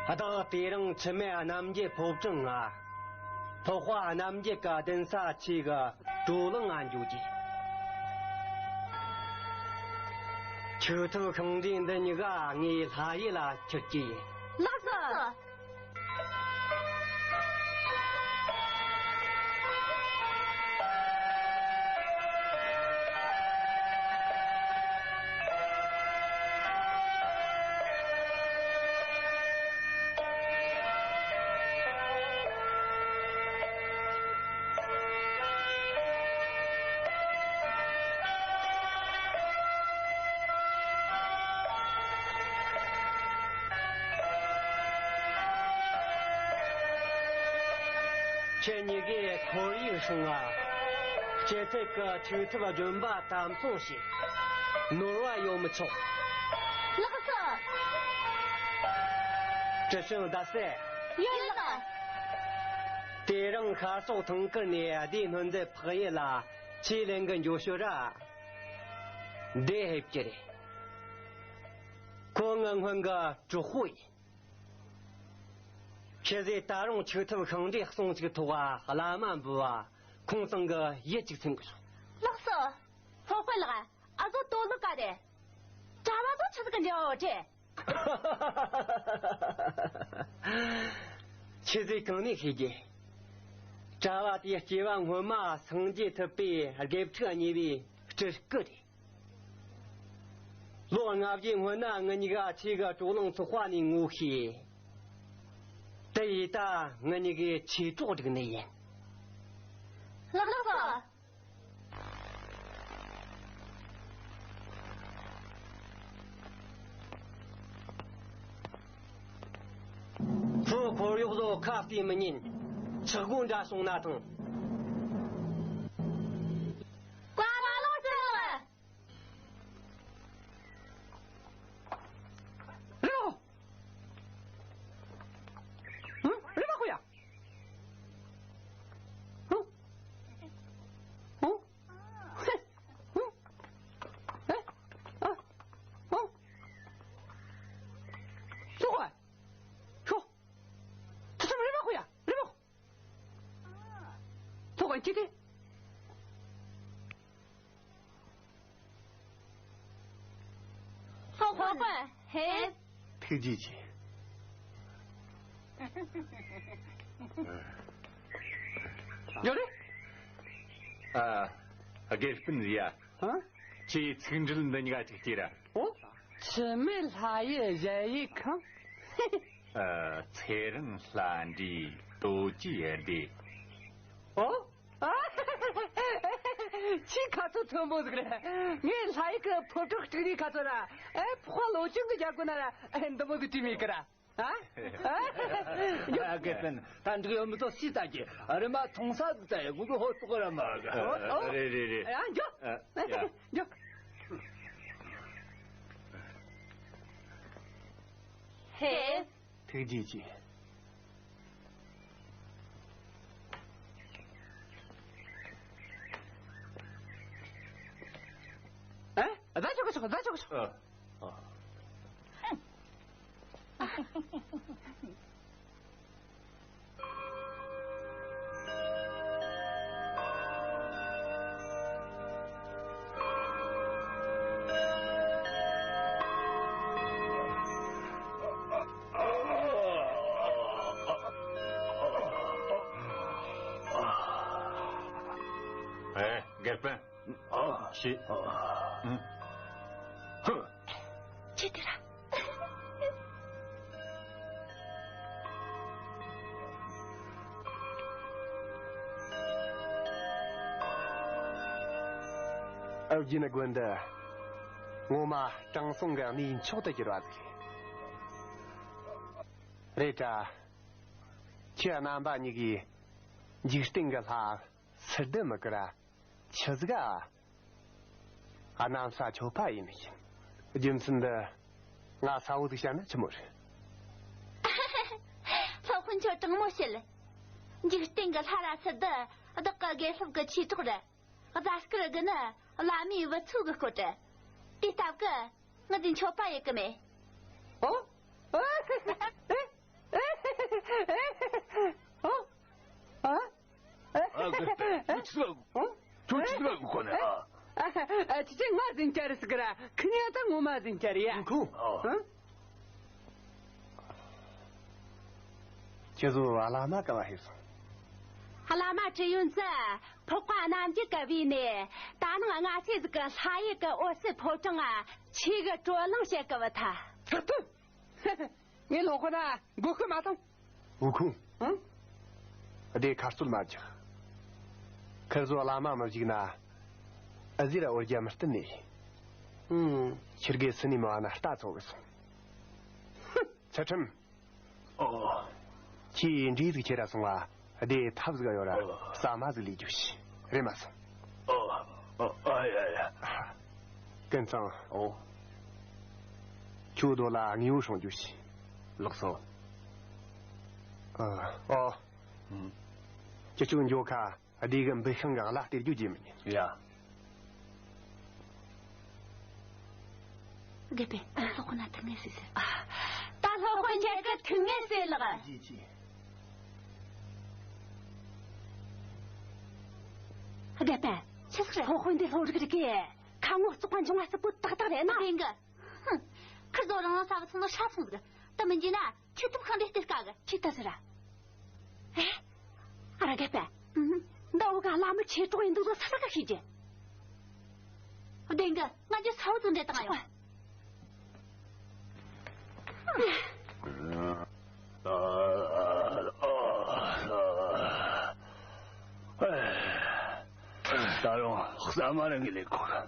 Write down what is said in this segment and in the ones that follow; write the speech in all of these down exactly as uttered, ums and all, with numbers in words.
བདག་དེ་རིང་འཆི་མེད་རྣམ་རྒྱལ་ཕོ་བྲང་ང་། ལྷག་པ་རྣམ་རྒྱལ་གྱི་གདན་ས་ཆེ་གི་བགྲོ་གླེང་ང་འགྱོ་རྒྱུ། ཆོས་ཐུབ་ཤིང་འབྲས་འདི་གཉིས་ཀ་ངའི་ལྷ་ཡུལ་ལ་འཁྱེར་རྒྱུ་ཡིན། ལགས་སོ། ཁྱེད་གཉིས་ཀས་ཁོར་ཡུག་སྲུང་བ། སྐྱེ་འཚར་གྱི་ཆོས་ཐབས་ལྗོན་པ་དམ་སྲུང་བྱེད། ནོར་བ་ཡོང་མི་ཆོག་ལགས་སོ། དྲི་ཞིམ་ཟླ་གསལ། ཡོད་ལགས། དེ་རིང་ཤར་ཕྱོགས་ཐང་དཀར་ནས་ལྡེ་སྣོད་མཛད་འཕགས་ཡུལ་ལ་ཆོས་ལེན་གི་འགྱོ་ཤོག་ར། འདི་ཕེབས་ཀྱི་རེད། ཁོ་ང་སྔོན་གྱི་གྲོགས་པོ་ཡིན། ཁྱེད་ཚོས་ད་རུང་ཆོས་ཐབས་ཤིང་འབྲས་གསུང་གཅིག་ཐོག་བླ་མ་འབུལ་བ་ཁོང་ཚང་གི་ཡིད་གཅིག་མཚུངས་གི་ཤོག་ལགས་སོ། སློབ་དཔོན་ལགས། ཨ་ཟོ་དོ་ལུ་ག་རེ། གྲྭ་བ་ཚོ་ཆི་ཟིག་གི་འབྲེལ་བ་ཡོད་རེད། ཁྱེད་ཚོས་གང་ནས་ཤེས་ཀྱི། གྲྭ་བ་དེའི་སྐྱེ་བ་སྔོན་མ་སངས་རྒྱས་ཐུབ་པའི་དགེ་ཕྲུག་གཉིས་པའི་སྤྲུལ་སྐུ་རེད། ལོ་ལྔ་བཞིའི་སྔོན་ན་ང་གཉིས་ཀ་ཆོས་ཀྱི་བགྲོ་གླེང་ཚོགས་པ་ནས་ངོ་ཤེས། དེ་ཡིས་ད་ང་གཉིས་ཀའི་ཆོས་གྲོགས་བསྒྲིགས་ནི་ཡིན། ལགས་ལགས་སོ། ཚུར་འཁོར་གཡོག་ཚོ་ཁ་གཏད་མི་ཉན། ཆག་སྒོ་འདྲ་བྱུང་ན་ཐང་། བཀའ་དྲིན་ཆེ། རེད་པ། ཧུམ། རེད་པ་ཁོ་ཡ། ཧུམ། ཧུམ། ཧུམ། ཧུམ། ཨེ། ཨ། ཧུམ། ལོག་ག། ཤོག་ཐ་ཚམ་རེད་པ་ཁོ་ཡ། རེད་པ། ལོག་ག་ཅི་སྟེ། སློབ་དཔོན། ཧེ། ཐུགས་རྗེ་ཆེ། ཡོད་རེད། ཨ། དགེ་སྤུན་ཟིག་ཡ། ཧ། ཁྱེད་ཚིག་འབྲུ་འདི་གཉིས་ཀ་ཅིག་སྐྱེས་ར། ཨོ། འཆི་མེད་ལྷ་ཡི་གཞལ་ཡས་ཁང་། ཨ། ཚེ་རིང་ལྷ་འདྲེའི་དོ་ཅིའི་སྡེ། ཨོ། ཨ། ཁྱི་ཁ་ཚོ་མཐོན་པོ་ཟིག་རེད། ངས་ལྷ་ཡི་གི་ཕོ་ཁྲོག་སྤྲུག་རིས་ཁ་ཚོ་ར། ཨེ། ཕོ་ཁ་ལོ་ཆུང་གི་རྒྱལ་སྒོ་ན་ར། ཨེ། འདི་མོ་ཟིག་བྲིས་མེད་གི་ར། ཨ། ཨ། དགེ་སྤུན། ད་འགྲིག་ཡོད་མི་ཐོག་སུས་ལྟ་རྒྱུ། རི་མ་མཐོང་ས་ཟིག་ལྟ་ཡ་གོ་གི། ཧོ་ཏོག་ར་མ་གི། ཨོ། ཨོ། རེད་རེད་རེད། ཨ། འགྱོ། ཨ། ཡ། འགྱོ། ཧེ། ཐུགས་རྗེ་ཆེ། ཨ། ད་ཆོག་གི་ཆོག་ད་ཆོག་གི་ཆོག་ཨ། ཨ། ཨེ། དགེ་སྤུན། ཨ། ཤི། ཨ། ཨུ། ཧུ། ཅི་དེ་ར། ཨ། རྒྱུན་དགོན་འདི་ངོ་མ་དྲང་སྲོང་གི་གནས་མཆོག་ཏུ་གྱུར་བ་ཟིག་རེད། རེད་དྲ། ཁྱེད་རྣམ་པ་གཉིས་ཀྱིས་འཇིག་རྟེན་གྱི་ལྷ་སི་ཏུ་མི་དགར་ར་ཆི་ཟིག་ག་གནམ་ས་ཆོད་པ་ཡིན་ནི་ཡིན། རྒྱུ་མཚན་འདི་ང་གསལ་བོ་ཟིག་བཤད་ན་ཆི་མོ་རེད། སློབ་དཔོན་ཁྱོད་དྲང་མོ་བཤད། འཇིག་རྟེན་གྱི་ལྷ་ར་སི་ཏུ་བདག་གི་དགེ་སློབ་ཀྱི་ཆོས་གྲོགས་རེད། རྫ་སྐུར་གི་ནི་བླ་མའི་བུ་ཚོ་གི་སྐོར་རེད། དེ་སྟབས་ཀྱིས་ངི་དེ་མཆོད་པ་ཡེ་གི་མེད། ཨོ། ཨེ། ཨ། ཨ། ཨ། ཁྱོད་ཆི་ཟིག་ཁྱོད་ཆི་ཟིག་གོ་ནས། ཨ། ཨ། ཁྱེད་ང་ཟིན་གྱི་རེད་ཟེར་གི་ར། ཁི་ཉ་ད་ངོ་མ་ཟིན་གྱི་རེད་ཡ། ཁོ། ཨ། ཁྱེད་ཚོ་བླ་མ་ག་བ་ཧེབ་སོང་། བླ་མ་ཁྲིད་ཡོང་ཚེ་ཕོག་པ་རྣམས་ཀྱི་ག་བའི་ནས། ད་ནངས་ང་ཚོས་ཟིག་གི་ལྷ་ཡུལ་གི་འོད་གསལ་ཕོ་བྲང་ང་ཆེ་གི་དྲོད་རླངས་བྱེད་གི་བ་ཐ། ཐུབ་ཐུབ། ངས་ལོ་ཁོ་ན་མགོ་ཁུ་མ་བཏང་། འུ་ཁུང་། ཨང་། སྡེ་ཁ་རྩོད་མ་རྒྱག་ཁིར་ཚོ་བླ་མ་མི་བཞུགས་ན། ཨ་ཟེར་འོ་རྒྱ་མི་བསྟན་ནས། ཨང་། ཁྱེར་གེ་སི་ནས་མ་བ་ན་རྟ་ཚོ་གི་སོང་། ཚུལ་ཁྲིམས། ཨོ། ཁྱེད་འདྲིས་ཟིག་ཁྱེར་ར་སོང་བ། སྡེ་ཐབས་ཟིག་ཡོད་ར། ཨོ། ཟ་མ་ཟིག་ལས་རྒྱུ་ཞིག་རེད་མ་སོང་། ཨོ། ཨོ། ཨ་ཡ་ཡ། ཀུན་ཚང་། ཨོ། ཁྱོད་རྡོ་ལ་དངོས་པོ་སྲུང་རྒྱུ་ཞིག་ལགས་སོ། ཨ། ཨོ། ཨུམ། ཁྱེད་ཚོ་འགྱོ་ཁ། སྡེ་གི་འབུད་ཤིང་གི་བླ་སྟེར་རྒྱུ་བརྗེད་མི་ཉན། ཡ། རྒད་པོ། སློབ་དཔོན་ན་ཐུག་ངེས་ཟིག་ཟེར། ད་སློབ་དཔོན་ཁྱེད་ཀྱི་ཐུག་ངེས་ཟིག་ལགས། ཅི་ཅི། རྒད་པོ། ཆི་ཟིག་རེད། སློབ་དཔོན་འདི་སློབ་རིག་རིག་གི། ཁ་ངོ་བཙོག་པ་འབྱུང་བ་སྲིད་པོ་ཏག་ཏག་རེད་ན། རྒན་གི། ཧུམ། ཁིར་ཚོ་རང་རང་ས་བུ་ཚང་ནོ་ཧྲ་སོང་ཟིག་ད་མི་འཇིགས་ན། ཁྱེད་ཐུབ་ཁང་འདི་སྟེར་དཀའ་གི། ཁྱེད་ལྟ་ཟེར་ར། ཨེ། ཨ་ར་རྒད་པོ། ཨུམ། འདི་འུ་ག་བླ་མ་ཁྱེད་གྲོགས་ཡིན་འདུག་ཟོ་ས་ས་ག་ཤེས་ཀྱི། བདེན་གི། ང་ཚོ་ས་བོ་ཚོ་འདྲེ་བཏང་ཡོང་། ད་རུང་ཟ་མ་རང་གི་ལས་ཁོག་ཨ།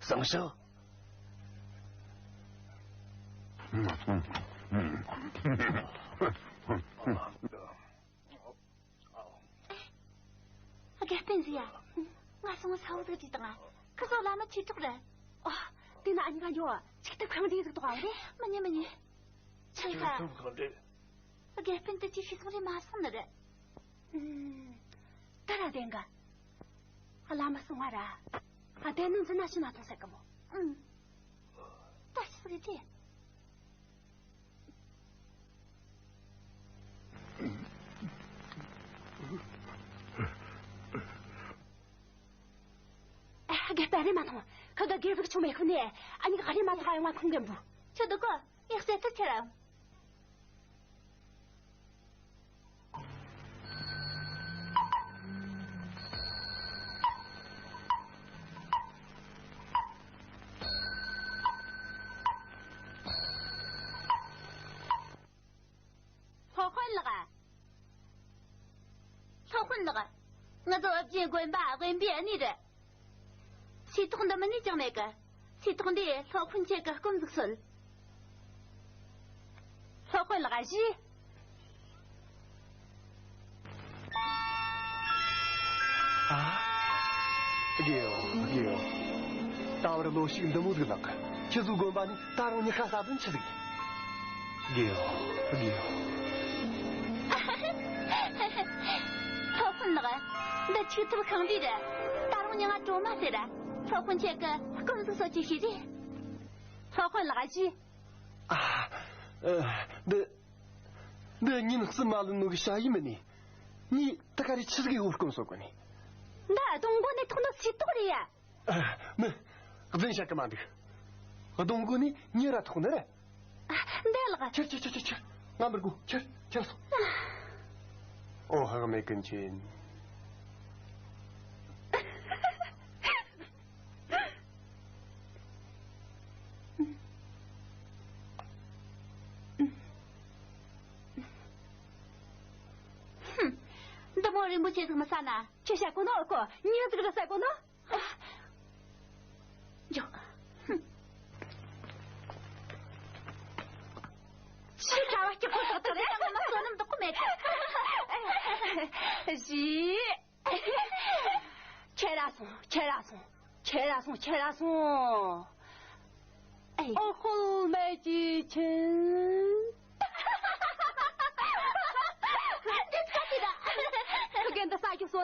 བཟང་ཤོས། རྒད་པོ་འདི་ཡ། ང་སོང་ས་བོ་ཟིག་བྲིས་དང་། ཁི་སོ་བླ་མ་ཁྱེད་གྲོགས་རེད། ཨོ། དེ་ན་ཨ་ཉི་ག་འགྱོ། ཆིག་ཐུབ་ཁང་འདི་ཟིག་ཏོག་ཨ་རེད། མི་ཉན་མི་ཉན། ཆི་ཁ། ཆིག་ཐུབ་ཁང་འདི། རྒད་པོ་འདི་ཅི་ཤི་སོང་རེད་མ་སོང་ནི་རེད། ཨུམ། ད་ར་བདེན་ག་བླ་མ་སོང་བ་ར། ཨ་དེ་ནི་འཛིན་ན་ཤི་ན་ཐོང་ཟེར་གི་མོ། ཨུམ། ད་ཤི་སོང་རེད་དེ། རྒད་པོ་རེད་མ་ཐོང་། ཁ་ག་རྒད་ཟིག་ཆུང་མེད་ཁུ་ནས། ཨ་ནི་ག་རེད་མ་ཐོང་ཡོང་ང་ཁུང་གན་བུ། ཁྱོད་དུ་གོ། ངས་རྩེད་ཐུབ་ཁྱེར་རམ། སློབ་དཔོན་ལགས། སློབ་དཔོན་ལགས། ང་ཚོ་ཨབ་ཅན་དགོན་པ་དབེན་པའི་གནས་རེད། སི་ཏོག་འདི་མི་ནས་ཀྱང་མེད་གི། སི་ཏོག་འདི་སློབ་དཔོན་ཁྱེད་ཀྱི་སྐོམ་ཟིག་གསོལ། སློབ་དཔོན་ལགས་བཞི། ཨ། དགེའོ། དགེའོ། ད་བར་ལོ་ཞིག་འདི་མོ་ཟིག་ལགས། ཁྱེད་ཚོའི་དགོན་པ་ནས་ད་རུང་མྱི་ཤ་ཟ་དོན་ཆི་ཟིག། དགེའོ། དགེའོ། སློབ་དཔོན་ལགས། འདི་ཆིག་ཐུབ་ཁང་འདི་རེད། ད་རུང་མྱི་ང་གྲོ་མ་ཟེར། སློབ་དཔོན་ཁྱེད་ཀྱི་སྐོམ་ཟིག་གསོ་ཅི་ཤེས་རེད། སློབ་དཔོན་ལགས་བཞི། ཨ། ཨ། འདི། འདི་ཉིན་གསུམ་མ་ལོན་ནོ་གི་ཞ་ཡི་མི་ནི། ངས་ད་ག་རེ་ཆི་ཟིག་གི་འུ་སྐོམ་གསོ་དགོས་ནི། འདི་སྡོང་མགོ་ནས་ཐོག་ནོ་སི་ཏོག་རེད་ཡ། ཨ། མི། རྫུན་བཤད་གི་མ་འདུག་སྡོང་མགོ་ནས་མྱི་ར་ཐོག་ནི་རེད། ཨ། འདི་ལགས། ཁྱེར་ཁྱེར་ཁྱེར་ཁྱེར་ཁྱེར། ང་མི་དགོས། ཁྱེར་ཁྱེར་སོང་། ཨོ་ཧ་མེ་ཀུན་ཆེན། འདི་མོ་རིན་པོ་ཆེ་ཟིག་མི་ཟ་ན། ཁྱོད་བཤད་གོ་ནོ། ཨོ་ཀོ་མྱི་ཟིག་ར་ཟ་གོ་ནོ། འཇོག་ཆི་ཁ་བ་སྐྱིད་པོ་ཏག་ཏག་རེད། ང་མ་བསོད་ནམས་འདུག་གི་མེད་གི། ཞི། ཁྱེར་ར་སོང་། ཁྱེར་ར་སོང་། ཁྱེར་ར་སོང་། ཁྱེར་ར་སོང་། ཨེ། ཨོ་ཧོལ་མེ་ཅི་ཆིན། འདི་ཚ་གི་ད། ཁུ་གན་ད་ས་ཀྱི་སོ།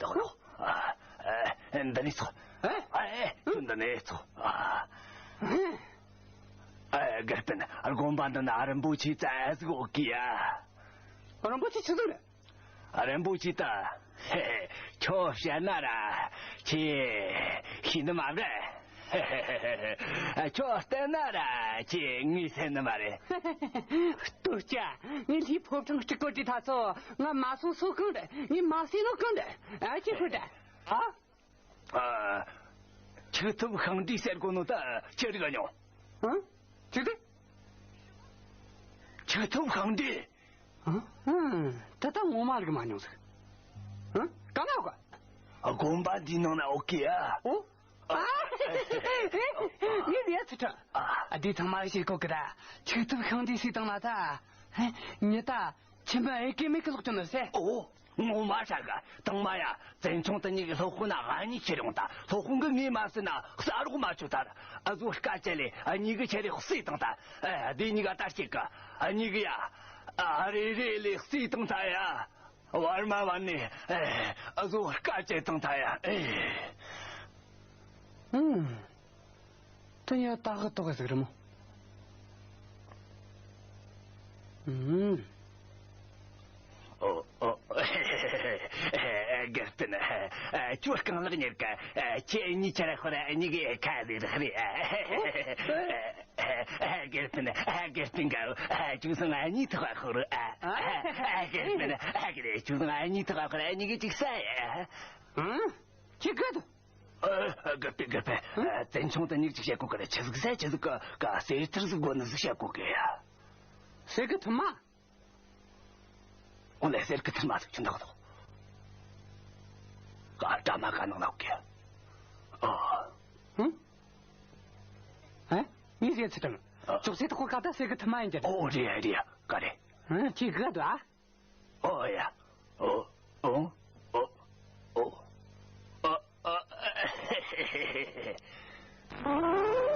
ལོག་ལོག་ཨ། ཨ། འདི་ནས་ཚོ། ཨེ། ཨ། ཨེ། ཁྱོད་འདི་ནས་ཚོ། ཨ། ཨེ། དགེ་སྤུན། དགོན་པ་འདི་ན་རིན་པོ་ཆེ་རྩ་ཟིག་ཡོད་གི་ཡ། རིན་པོ་ཆེ་ཆི་ཟིག་རེད། རིན་པོ་ཆེ་ད། ཧེ་ཧེ། ཁྱོད་བཤད་ན་ར་ཁྱེད་ཤེས་ནི་མ་རེད། ཧེ་ཧེ་ཧེ་ཧེ། ཁྱོད་བལྟས་ན་ར་ཁྱེད་ངས་ཤེས་ནི་མ་རེད། ལྟོས་ཀྱ། ངས་ལྷའི་ཕོ་བྲང་སྤྲུལ་སྐུ་དེ་ད་ཚོ་ང་མ་སོང་སོ་གང་རེད། ངས་མ་སོང་ནོ་གང་རེད། ཨ་ཅེ་ཁུ་ད། ཨ། ཨ། ཆིག་ཐུབ་ཤིང་འབྲས་ཟེར་གོ་ནོ་ད་ཁྱེད་རིག་མྱོང་། ཨ། ཆིག་ཐུབ། ཆིག་ཐུབ་ཤིང་འབྲས། ཨ། ཨ། ད་ལྟ་ངོ་མ་རིག་མ་མྱོང་ཟིག་ཨ། གང་ན་ག་དགོན་པ་འདིའི་ནང་ན་ཡོད་གི་ཡ། ཨོ། ཨ། ངས་ལས་ཚུལ་ཁྲིམས། ཨ། འདི་ཚང་མ་ཞིག་གོ་གི་ད། ཆིག་ཐུབ་ཤིང་འབྲས་ཟེར་བཏང་ན་ད། ཧེ། ཉི་ད། ཁྱིམ་པ་ཨེ་ཀེ་མེ་ཀི་ལོག་ཅི་ནི་ཟེ། ཨོ། ངོ་མ་ཧྲ་གི། དང་མ་ཡ། བཙན་ཆུང་དུ་གཉིས་ཀྱི་སློབ་དཔོན་ན་ཨ་གཉིས་ཁྱེར་ཡོང་ད། སློབ་དཔོན་གི་ངས་མ་ཟིན་ན་ས་རོགས་མ་ཆོད་ད། ཨ་ཟོ་དཀའ་སྤྱད་ལས་ཨ་གཉིས་གི་ཁྱེར་རེ་བསད་བཏང་ད། ཨ། དེ་གཉིས་ཀ་ད་སྐྱེ་གི། ཨ་གཉིས་གི་ཡ། ཨ་རེ་རེ་ལས་བསད་བཏང་ད་ཡ། བར་མ་བར་ནས། ཨ་ཟོ་དཀའ་སྤྱད་བཏང་ད་ཡ། ཨེ། ཨུམ། དེ་ཡང་ད་གི་དོག་གི་ཟིག་རེད་མོ། ཨུམ། ཨོ། ཨོ། དགེ་སྤུན། ཁྱོད་རྐང་ལག་གཉེར་ག་ཁྱེད་གཉིས་ཆ་ར་ཁོ་ར་གཉིས་ཀའི་ཁ་ཟིག་རེད། དགེ་སྤུན། དགེ་སྤུན་ག་ཁྱོད་སང་གཉིས་ཐག་ཁོ་ར། དགེ་སྤུན། ཁྱོད་སང་གཉིས་ཐག་ཁོ་ར་གཉིས་ཀའི་ཅིག་ས། ཨང་། ཅི་ག་དུ། ཨ། དགེ་སྤུན། དགེ་སྤུན། ཨ། བཙན་ཆུང་དུ་གཉིས་ཅིག་བཤད་གོ་གི་རེད། ཆི་ཟིག་ཟེར་ཆི་ཟིག་གི་ག་གསེར་ཐིར་ཟིག་དགོས་ནི་ཟིག་བཤད་གོ་གི་ཡ། གསེར་གི་ཐུར་མ། འོ་ལེ། གསེར་གི་ཐུར་མ་ཟིག་ཁྱོད་འདག་དོ། ག་དྲ་མ་ག་ནང་ལོག་གི། ཨོ། ཧུམ། ཨ། ངས་ཟེར་ཚུལ་ཁྲིམས། ཨ། ཅོག་ཙེ་ཐོག་ག་ད་གསེར་གི་ཐུར་མ་ཡིན་གྱི། ཨོ་རེད་རེད། ག་རེ། ཨ། ཅི་ག་དུ་ཨ། ཨོ་ཡ། ཨོ། ཨོ། ཨོ། ཨོ། ཨོ། ཨོ།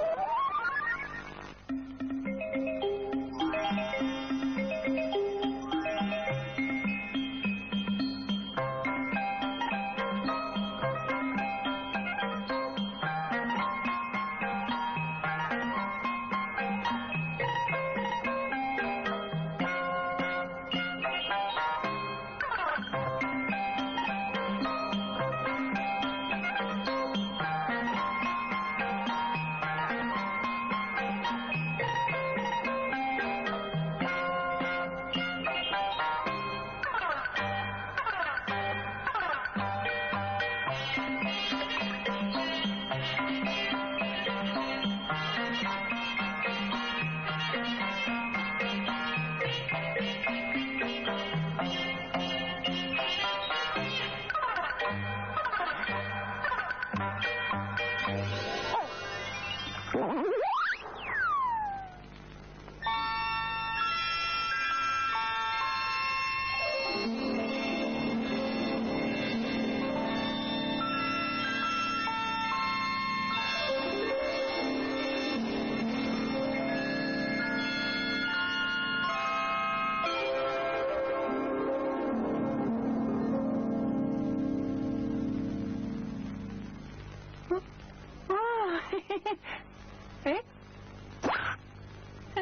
ཡ་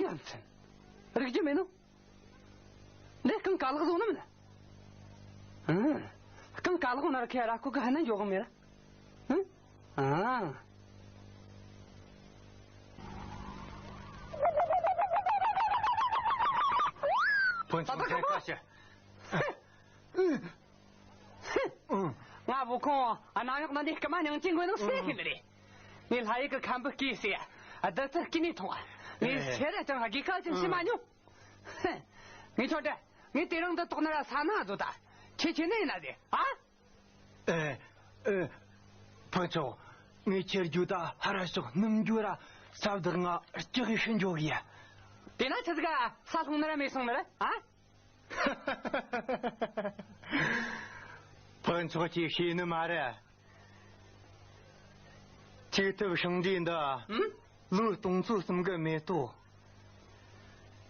མཚན། རིག་རྒྱུ་མེད་ནོ། འདི་རྐང་ག་ལག་བཟུང་ནི་མིན། ཨང་། རྐང་ག་ལག་ནར་ཁེ་ར་ཁུ་གི་ཧ་ན་འཇོག་གི་མེད་ར། ཨང་། ཨང་། ཕོན་ཆུང་ད་ད་ཁ་ཁ་ཤ། ང་བུ་ཁོང་ཨ་ན་ཡོག་ན་འདི་སྐུ་མ་ཉང་ཅིང་གོ་ནང་སེ་ཁེ་འདི་རེད། ངས་ལྷ་ཡུལ་གི་ཁམ་བུ་སྐྱེས་སེ། ཨ་ད་ཚར་སྐྱིད་ནས་ཐོང་བ། ངས་ཨེ། ཤེས་ར་ཅང་ཧ་གི་ཁ་ཅང་ཤི་མ་མྱོང་། ངས་ཆོག་འདྲ། ངས་དེ་རིང་འདི་དོག་ན་ར་ས་ན་བཟོ་ད། ཁྱེད་ཁྱེད་ནས་ཡིན་ན་ཟེ། ཨ། ཨེ། ཨེ། ཕོན་ཆུང་། ངས་ཁྱེད་རྒྱུ་ད་ཧ་ར་ཤོག་སྣུམ་རྒྱུ་ར་ས་བདག་ང་སྐྱག་གི་ཤི་འཇོག་ཡ། དེ་ན་ཆི་ཟིག་ག་ས་ལྷུང་ན་ར་མེད་སོང་ན་ར། ཨ། ཕོན་ཆུང་གིས་ཤེས་ནི་མ་རེད། ཆིག་ཐུབ་ཤིང་འབྲས་འདི། ཨུམ། ལོ་སྟོང་ཚོ་གསུམ་གི་མེ་ཏོག་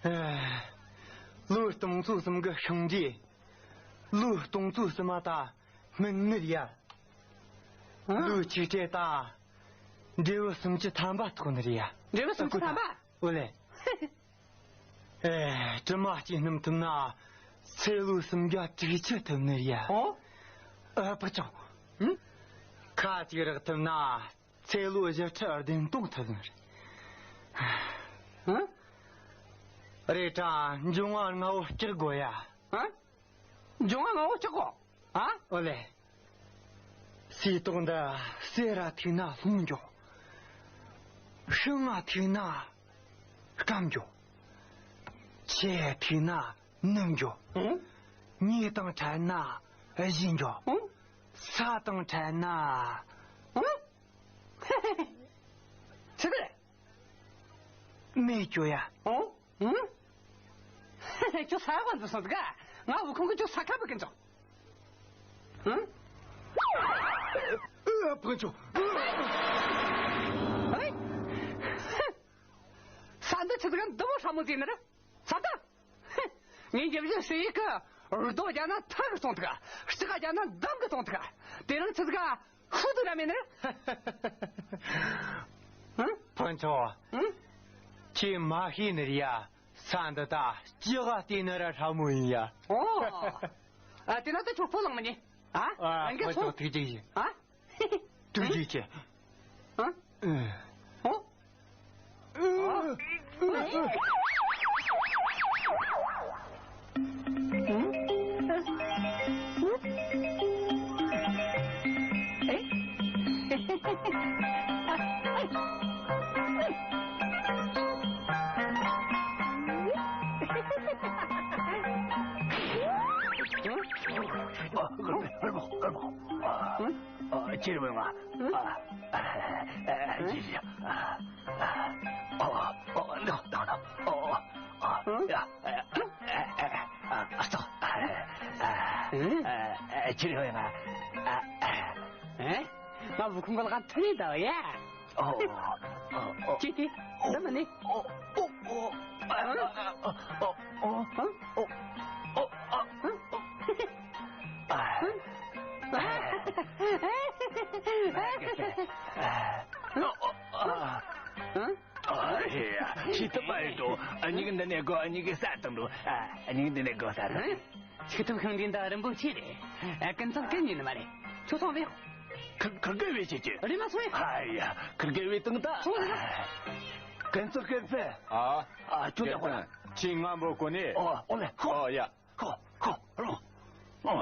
ཨེ། ལོ་སྟོང་ཚོ་གསུམ་གི་ཤིང་འབྲས། ལོ་སྟོང་ཚོ་གསུམ་མ་ད་སྨིན་ནི་རེད་ཡ། ཨ། ལོ་གཅིག་སྤྲད་ད། འབྲས་བུ་སུམ་ཅུ་ཐམ་པ་ཐོགས་ནི་རེད་ཡ། འབྲས་བུ་སུམ་ཅུ་ཐམ་པ། ཨོ་ལེ། ཨེ། དྲི་མ་གཅིག་སྣོམ་ཐུབ་ན། ཚེ་ལོ་སུམ་བརྒྱ་དྲུག་ཅུ་ཐུབ་ནི་རེད་ཡ། ཨོ། ཨ་ཕ་ཆུང་། ཨུམ། ཁ་གཅིག་རག་ཐུབ་ན། ཚེ་ལོ་བཞི་ཁྲི་བདུན་སྟོང་ཐུབ་ནི་རེད། ཨ། རེད་དྲ་འབྱུང་བ་ལྔ་བོ་སྐྱུར་དགོས་ཡ། ཨ། འབྱུང་བ་ལྔ་བོ་སྐྱུར་དགོས། ཨ། ཨོ་ལེ། སིལ་ཏོག་འདི་ཟས་ར་ཐུག་ན་ལྷུང་འགྱོ། ཤིང་ང་ཐུག་ན་སྐམ་འགྱོ། ཆུ་ཐུག་ན་ནུབ་འགྱོ། ཨང་། མྱེ་དང་འཕྲད་ན་བཞུ་འགྱོ། ཨང་། ས་དང་འཕྲད་ན། ཨང་། ཆི་ཟིག་རེད། མེ་སྐྱོ་ཡ། ཨོ། ཨང་། ཁྱོད་ས་ཡ་བ་འཛུལ་སོང་ཟིག་ག་ང་བུ་ཁུང་གི་ཁྱོད་ས་ཁ་བུ་གི་འཛུལ། ཨང་། ཨ་ཕུན་ཚོགས། ཨེ། ས་འདི་ཆི་ཟིག་ག་འདི་མོ་ཧྲ་མོ་ཟིག་ནི་རེད། ས་ད། ངས་འཇིབ་བཞིན་ཟེར་ཡིག་གི། རྡོ་རྒྱ་ན་ཐག་གི་གཏོང་ཐུག་ལྕགས་རྒྱ་ན་འདམ་གི་གཏོང་ཐུག་དེ་རིང་ཆི་ཟིག་ག་ཤུ་དུ་ར་མེད་ནི། ཧ། ཕུན་ཚོགས། ཨང་། ཁྱེད་མ་ཤེས་ནི་རེད་ཡ། ས་འདི་ད་ལྕགས་ག་བལྟས་ན་ར་ཧྲ་མོ་ཡིན་ཡ། ཨོ། ཨ་དེ་ན་ད་ཁྱོད་སྤོ་ལངས་མི་ཉན། ཨ། ཨ་ཨ་ངས་ཕུན་སོང་། ཚོགས་ཐུགས་རྗེ་ཆེ། ཨ། ཐུགས་རྗེ་ཆེ། ཨ། ཨ། ཨོ། ཨ། ཨ། ཅི་རེད་བས་ང་། ཨ། ཨ། ཅི་རེད། ཨ། ཨ། ཨ། ཨ། ནོ་ནོ་ནོ། ཨ། ཨ། ཡ། ཨ། ཨ། ཨ། ཨ། ཅི་རེད་བས་ང་། ཨ། ཨ། ཨེ། ང་བུ་ཁུང་གི་ལག་ཐུ་ནི་ད་ཡ། ཨོ། ཨོ། ཨོ། ཅི་ཅི། ད་མ་ནི། ཨོ། ཨོ། ཨོ། ཨ། ཨ། ཨ། ཨ། ཨ། ཨ། ཁྱི་ཐུབ་པ་ཡིན་འགྲོ། ཨ་ནི་གི་འདི་ནས་གོ། ཨ་ནི་གི་ས་དང་འགྲོ། ཨ་ནི་གི་འདི་ནས་གོ་ས་དང་། ཁྱི་ཐུབ་ཤིང་འདི་འདྲ་རིན་པོ་ཆེ་རེད། ཨ། ཀུན་སྤྱོད་ཀུན་ཉིད་ནི་མ་རེད། ཁྱོད་ཚོང་བས། ཁུར་ཁུར་གེ་བས་བྱེད་ཀྱི། རེད་མ་སོང་ཡ། ཨ་ཡ། ཁུར་གེ་བས་དང་ད། སོང་ཟིག་ཀུན་སྤྱོད་ཀུན་སྤྱོད། ཨ། ཨ། ཁྱོད་ཀྱང་ཧོ་ལ། ཁྱི་ང་འབོད་གོ་ནི། ཨོ། ཨོ་ལེ། ཧོ། ཨོ་ཡ། ཁོ། ཁོ། རོ། ཨོ།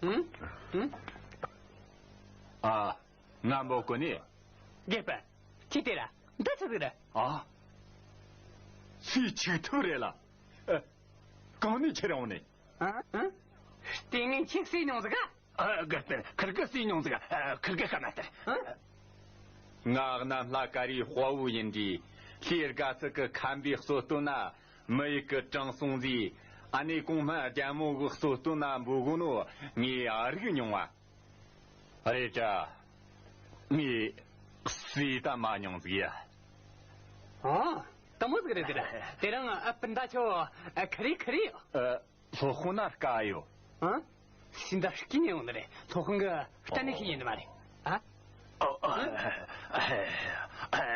ཧུམ། ཧུམ། ཨ། ང་འབོད་གོ་ནི། རྒྱལ་པོ། ཁྱི་དེ་ར། འདི་ཆི་ཟིག་རེད། ཨ། སུའི་ཆིག་ཐུབ་རེད་ལ། ཨ། གང་ནས་ཁྱེར་ཡོང་ནི། ཨ། ཨ། ལྟས་ངན་ཁྱི་བསད་མྱོང་ཟིག་ག་ཨ། ག་སྟེར། ཁུར་གེ་བསད་མྱོང་ཟིག་ཨ། ཁུར་གེ་ཤ་མ་སྟེར། ཨ། ང་གནམ་ལྷ་ཀ་རིའི་དཔའ་བོ་ཡིན་དུས། ལྷའི་དགའ་ཚལ་གི་ཁམས་པའི་གསོལ་སྟོན་ན། མི་ཡུལ་གི་དྲང་སྲོང་ཟིག་ཨ་ནེ་གོང་སྨན་རྒྱལ་མོ་གི་གསོལ་སྟོན་ན་འབོད་གོ་ནོ་ངས་རིག་མྱོང་བ། རེད་དྲ། ངས་སུས་ད་མ་མྱོང་ཟིག་ཡ། ཨོ། དེ་མོ་ཟིག་རེད་དེ་ར། དེ་རིང་ཨ་སྤུན་ཟླ་ཁྱོད་ཨ་ཁ་རི་ཁ་རི་ཡོད། ཨ། སློབ་དཔོན་ན་དཀའ་ཡོད། ཨ། ཤིན་ཏུ་སྐྱིད་ནས་ཡོང་ནི་རེད། སློབ་དཔོན་གི་གཏན་ནས་ཤེས་ཉན་ནི་མ་རེད། ཨ། ཨོ། ཨ། ཨ།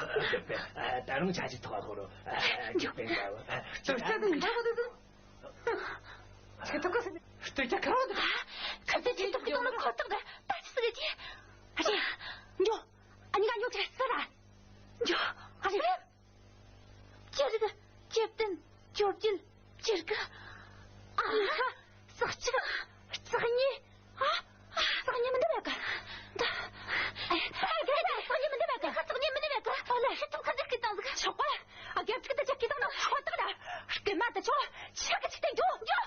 ཨ། ད་རུང་ཆ་ཅིག་ཐོག་ལ་ཐོག་རོ། ཨ། ཅིག་པེན་པ། ཅིག་ཅིག་ཏུ་ཡིན་ད་བ་དུ། ཅིག་ཏུ་ཀ་སི་ནི། སྟོད་ཀྱ་ཁ་རོ་དུ། ཁ་ཏི་ཅིག་ཏུ་ཀི་ཏོང་ལ་ཁོ་ཏག་ད་ད་ཅི་སི་གི་ཅི། ཨ་ཅི། འགྱོ། ཨ་ནི་ག་འགྱོ་ཅི་སི་ར། འགྱོ། ཨ་ཅི། ཅི་རིག་ཅེབ་ཏན། ཅོར་ཅིན། ཅིར་ཀི། ཨ་ཧ། སག་ཅིག་སག་ཉི། ཨ། སག་ཉི་མི་འདི་བས་ཀ་ད། ཨ། ཨ། ཨ། སག་ཉི་མི་འདི་བས་ཀ་སག་ཉི་མི་འདི་བས་ཀ་ཨ་ལ། ཤི་ཐུབ་ཁ་འདི་ཀི་ཏང་ཟིག་ཆོག་པ། ཨ། རྒྱབ་ཅིག་ཏུ་ཅག་ཀི་ཏང་ན་ཧོ་ཏག་ད། སྐེ་མ་ད་ཆོ། ཆག་གི་ཅིག་ཏེ་འགྱོ་འགྱོ།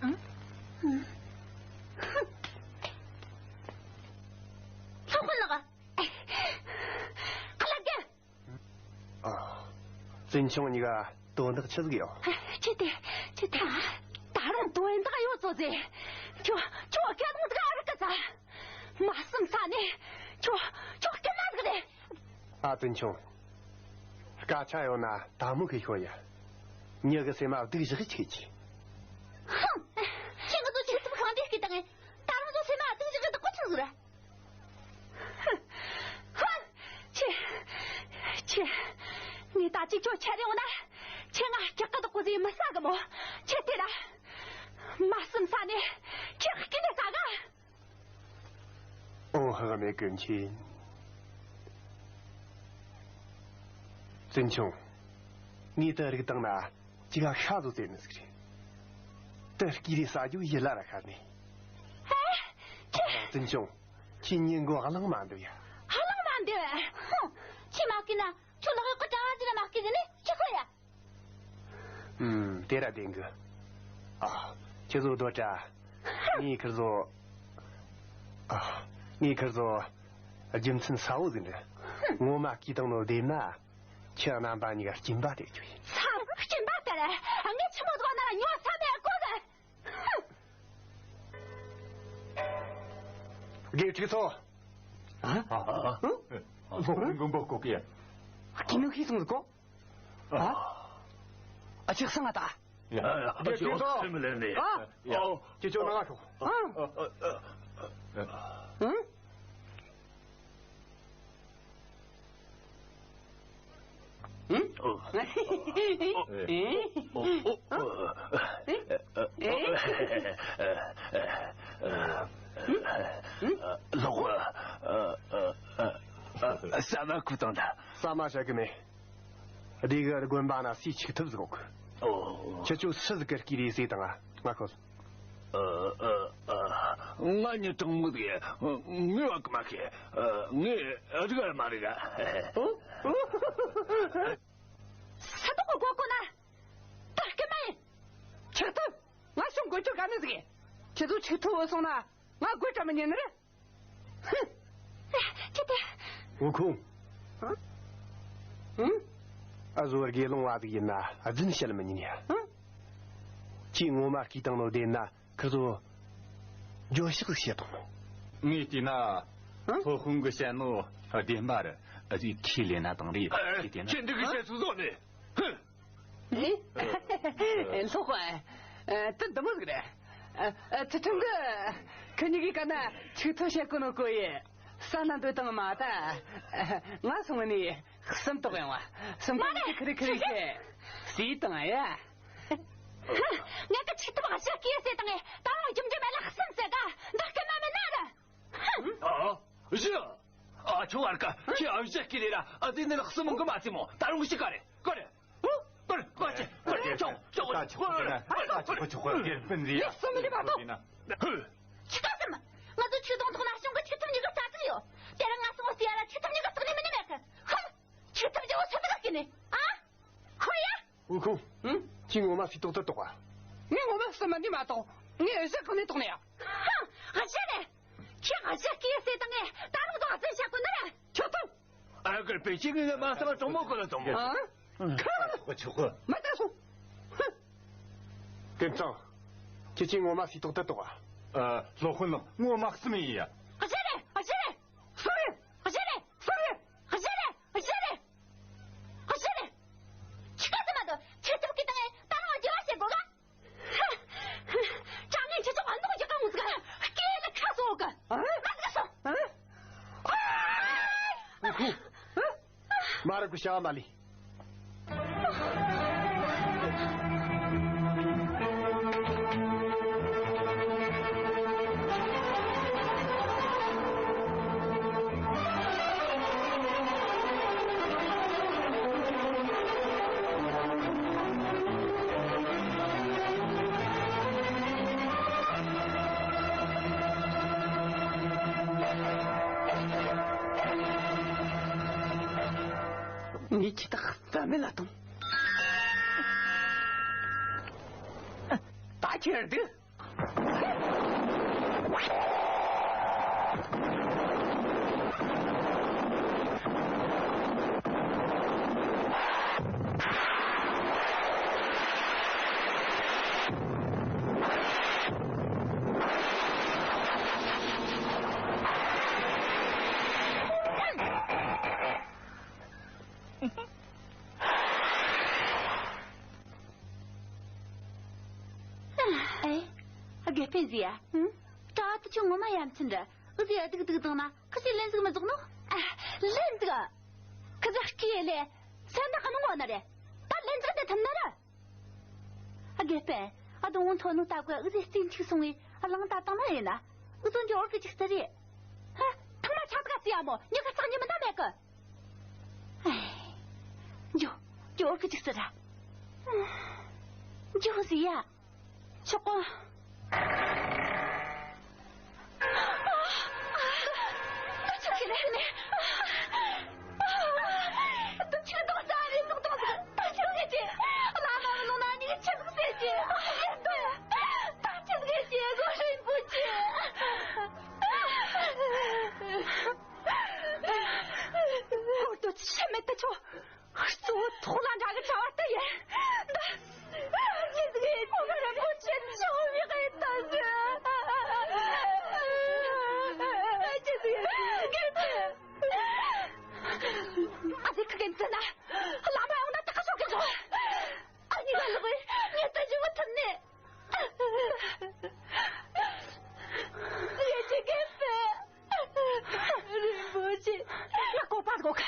ཨ། ཨ། ལྷོ་དཔོན་ལགས། ཁ་ལག་གི་ཨ། བཙུན་ཆུང་གཉིས་ཀ་དོན་དག་ཆི་ཟིག་ཡོད། ཅི་སྟེ། ཅི་སྟེ། ད་རུང་དོན་དག་ཡོད་ཙོ་ཟེ། ཁྱོད་ཁྱོད་སྐད་དང་ཟིག་ཨ་རི་ཀ་ཚ། མ་བསམ་ས་ནས་ཁྱོད་ཁྱོད་སྐད་མ་ཟིག་རེད། ཨ། བཙུན་ཆུང་། སྐད་ཆ་ཡོད་ན་ད་མོ་གི་ཤོད་ཡ། མྱི་གི་སེམས་མ་སྡུག་ཞིག་ཆེ་གི་ཧུམ། ཁྱེད་ང་ཚོ་ཆིག་ཐུབ་གང་འདྲས་སྐད་བཏང་ངས། ད་རུང་ཚོ་སེམས་མ་སྡུག་ཞིག་གི་སྡུག་པོ་ཆི་ཟིག་རེད། ཧ། ཁྱེད། ཁྱེད། ངས་ད་ཅིག་ཁྱོད་ཆད་རེ་འོང་ན། ཁྱེད་ང་སྐྲག་གི་དོག་གོ་ཟིག་མི་ཟ་གི་མོ། ཁྱེད་དེ་ལ། མ་བསམ་ས་ནས་ཁྱེད་སྐད་ནས་ཟ་ག་ཨོ་ཧ་མེ་ཀུན་ཆེན། བཙུན་ཆུང་། ངས་ད་རིག་བཏང་ན། ཅི་ག་ཤ་བཟོ་ཟེར་ནི་ཟིག་རེད། དེ་སྐྱིད་རེ་ཟ་རྒྱུ་ཡིད་ལ་ར་ཤར་ནས། ཧེ། ཁྱེད། བཙུན་ཆུང་། ཁྱེད་ཉིན་གོ་གླང་མ་འདུག་ཡ། གླང་མ་འདུག་ཧུང་། ཁྱེད་མ་བསྐྱིས་ན་ཁྱོད་ལག་གི་གྲྭ་བ་ཟིག་ལ་མ་བསྐྱིས་ཟེར་ནས་ཁྱེད་ཁོ་ཡ། ཨུམ། དེ་ར་བདེན་གི་ཨ། ཁྱེད་ཚོ་སྡོད་དྲ། ངས་ཁིར་ཚོ། ཨ། ངས་ཁིར་ཚོ། རྒྱུ་མཚན་གསལ་བོ་ཟིག་འདྲི། ངོ་མ་སྐྱིད་དང་ནོ་བདེན་ན། ཁྱེད་རྣམ་པ་གཉིས་ཀ་སྐྱིན་པ་སྟེར་རྒྱུ་ཡིན། ཚ། སྐྱིན་པ་སྟེར། ངས་ཆི་མོ་ཟིག་ན་ཉོ་ས་མེད་གོ་གི་དགེ་ཕྲུག་ཚོ། ཨ། ཨ། ཨ། ཨ། མགོན་པོ་སྐུ་སྐྱེ། སྐྱིད་ནོ་ཤེས་སོང་ཟིག་གོ་ཨ། ཨ། ཅིག་སང་ང་ད། ཡ། ཡ། དགེ་ཕྲུག་ཚོ། སེམས་ལེན་ནས། ཨ། ཡ། ཁྱེད་ཚོ་ནང་ང་ཤོག་ཨ། ཨ། ཨ། ཨ། ཨ། ཨ། ལོག་ཨ། ཨ། ཨ། ཨ། ཟ་མ་ཁུ་དང་ད། ཟ་མ་བྱ་གི་མེད། སྡེ་གི་དགོན་པ་ན་སུས་ཆིག་ཐུབ་ཟིག་གོ་གི་ཨོ། ཁྱེད་ཚོ་སུ་ཟིག་གི་སྐྱིད་རེད་ཟེར་དང་ང་ཁོ། ཨ། ཨ། ཨ། ང་ཉི་དྲང་མོ་ཟིག་ངའི་བ་གི་མ་ཤེས། ངས་རིག་ཨ་མ་རིག་ཨ། ཨོ། ཨོ། ས་ཐོག་གི་སྒོ་ཁོ་ན། ད་སྐད་མ་ཡིན། ཆིག་ཐུབ། ང་ཤོང་དགོས་ཆོ་ག་ནི་ཟིག་ཁྱེད་ཚོ་ཆིག་ཐུབ་བུད་སོང་ན་ང་དགོད་བྲ་མི་ཉན་ནི་རེད། ཧུམ། ཅི་སྟེ། ཨུ་ཁུང་། ཧུམ། ཨ་ཟོ་དགེ་སློང་བ་ཟིག་ཡིན་ན་རྫུན་བཤད་མི་ཉན་ཡ། ཧུམ། ཁྱེད་ངོ་མ་སྐྱིད་དང་ནོ་བདེན་ན་ཁིར་ཚོ་འགྱོད་བཤགས་བྱེད་དང་། ངས་བལྟས་ན་ སློབ་དཔོན་གྱིས་བཤད་ནོ་བདེན་པ་རེད། ཨ་ཙི་ཁས་ལེན་ན་དང་རེད། ཁས་ལེན་ན་ཁྱེད་འདི་གི་བཤད་ཚུལ་བཟོ་ནས། ཧུ། ཨེ། སློབ་དཔོན། ཨ། དེ་འདི་མོ་ཟིག་རེད། ཨ། ཨ། ཚུལ་ཁྲིམས་གི། ཁྱེད་གཉིས་ཀྱིས་ག་ན་ཆིག་ཐུབ་བཤད་གོ་ནོ་གོ་ཡི། ས་ན་འདོད་དང་མ་ད། ང་སོང་ནི་གསུམ་ཐོག་ཡོང་བ། གསུམ་ཐོག་ནི་ཁི་རི་ཁི་རི་ཁེ། སི་དང་ཡ། ཧ། ངས་ཀ་ཆིག་ཐུབ་ང་ཞག་གིས་ཟེར་དང་ངས་ད་རུང་རྒྱུ་འབྲས་མེད་ལ་གསུམ་ཟེར་ག་འདི་སྐད་མ་མེད་ན་ར། ཨ། བཞི། ཨ་ཆུང་བར་ཀ་ཁྱེད་ཨ་བཞི་སྐྱེས་ལེ་ར། ཨ་ཙི་ནི་ལགས་སུ་མང་གི་མ་ཙི་མོ་ད་རུང་ཞིག་ག་རེ་ག་རེ། ཨུ། པར་པར་ཅི་པར་ཅི་ཆོག་ཆོག་ད་ཆོག་ཆོག་ཆོག་ཡར་སྤུན་ཟི་ཡ། ཡ་སོ་མི་ལི་མ་ཐོག་ཧུ། ཆི་ཀ་སམ། ང་ཚོ་ཆིག་སྟོང་ཐོག་ན་གཞུང་གི་ཆིག་ཐུབ་གཉིས་ཀ་རྩ་ཚིག་ཡོད། དེ་རིང་ང་སོང་ཟི་ཡ་ར་ཆིག་ཐུབ་གཉིས་ཀ་རྩིག་ནི་མི་ནི་མེད་གི། ཧུ། ཆིག་ཐུབ་ཀྱི་འོ་ཆི་ཐུབ་ཀ་སྐྱེ་ནི། ཨ། ཁོ་ཡ། ཨུ་ཁུ། ཧུམ། ཁྱི་ངོ་མ་སི་ཏོག་ཏུ་ཏོག་ཨ། ངས་ངོ་མ་སི་མ་འདི་མ་ཏོག་ངས་ཨེ་ཟ་གང་ནས་ཏོག་ནས་ཡ། ཧ། ཨ་ཅེ་རེད། ཁྱི་ཨ་ཅེ་སྐྱེས་ཟེར་དང་ངས་ད་རུང་ཏོག་ཨ་ཙེ་བྱ་དགོས་ན་ར། ཁྱོད་ཏོག་ཨ་ཁར་པེ་ཅིག་ངས་མ་ས་མ་གྲོང་མོ་ཁོ་ལ་ཏོག་ཨ། ཁ་ལ་ཆོག་གི་ཆོག་གི། མ་ད་སོང་། ཧུ། ཀེམ་ཚང་། ཁྱི་ཁྱི་ངོ་མ་སི་ཏོག་ཏུ་ཏོག་ཨ། ཨ། སློབ་དཔོན་ལགས་ངོ་མ་སི་མི་ཡིན་ཡ། ཨ་ཅེ་རེད། ཨ་ཅེ་རེད། སོ་རེད། ཨ་ཅེ་རེད། སོ་རེད། ཨ་ཅེ་རེད། ཨ་ཅེ་རེད། ཨ་ཅེ་རེད། ཆི་ཀ་ཙི་མ་དོ་ཆི་ཙི་གི་དང་ད་རང་རྒྱལ་བ་བྱེད་དགོས་ག་ཅང་ངན་ཆི་ཚོགས་ཨ་ནོ་ཡི་ག་མུ་ཟིག་སྐེ་ལ་ཁ་སོ་ག་ཨ། མ་ཟིག་སོ། ཨ། ཨ་ཁུ། མ་ར་གུ་ཤ་མ་ལི། ངས་ཁྱི་དག་རྩ་མེད་ལ་གཏོང་། ད་ཁྱེར་འདུག་ཨེ། དགེ་སྤུན་ཟིག་ཡ། ཧུམ། ད་ད་ཁྱོད་ངོ་མ་ཡ་མཚན་རེད། འུ་ཟིག་ཡ་སྡུག་སྡུག་བཏང་ན་ཁི་ཟིག་ལན་ཟིག་མི་རྫོགས་ནོ། ཨ། ལན་འདུག་ཁི་ཟིག་སྐྱིད་ལེ། སེམས་ཐག་གི་ནང་ངོ་ན་རེད། ད་ལན་ཟིག་འདི་ཐུབ་ན་ར། ཨ། དགེ་སྤུན། ཨ། དོ་འོང་ཐོ་ནུ་ལྟ་གོ་འུ་ཟིག་རྩིས་འཁྱིག་སོང་བས་ཨ་ལང་ད་བཏང་ན་ཡིན་ན། འུ་ཚོ་འདི་འོར་གི་ཅིག་ཙི་རེད། ཧ། ཐང་མ་ཆག་ག་སི་ཡ་མོ་ཉི་ག་སང་ཉི་མི་འདའ་མེད་གི། ཨེ། འགྱོ། འགྱོ་འོར་གི་ཅིག་ཙི་ར། འགྱོ་ཟི་ཡ། ཆོག་གོ། ད་ཆི་ཟིག་རེད་ནི། ད་ཆི་ཟིག་རེད་ཟིག་ད་ཆི་ཟིག་རེད་ཅེ། བླ་མ་མི་ནོ་ན་ནི་ཆི་ཟིག་ཟེར་ཅེ། ད་ཆི་ཟིག་རེད་ཅེ་གོ་རིན་པོ་ཆེ། ཧོར་དུ་ཆི་མེད་དུ་ཆོག་གཙོ་བོ་ཐོག་ལ་འདྲ་གི་བྱ་བ་ལྟ་ཡིན། འདི། ཅི་ཟིག་ཁོ་ག་ར་ཁོ་ཆེན་ཆོ་བི་གི་ད་ཟི། ཅི་ཟིག་གི་ད། ཨ་ཟི་ཁི་གན་ཙི་ན། བླ་མ་ཡོང་ན་ད་ག་ཤོག་གི་ཟོ། ཨ་ནི་ག་ལ་གི་ངས་ད་ཅི་བ་ཐུབ་ནི། ཡེ་ཅི་གེ་པེ། རིན་པོ་ཆེ། ཡ་གོ་པར་གོ་ཁ།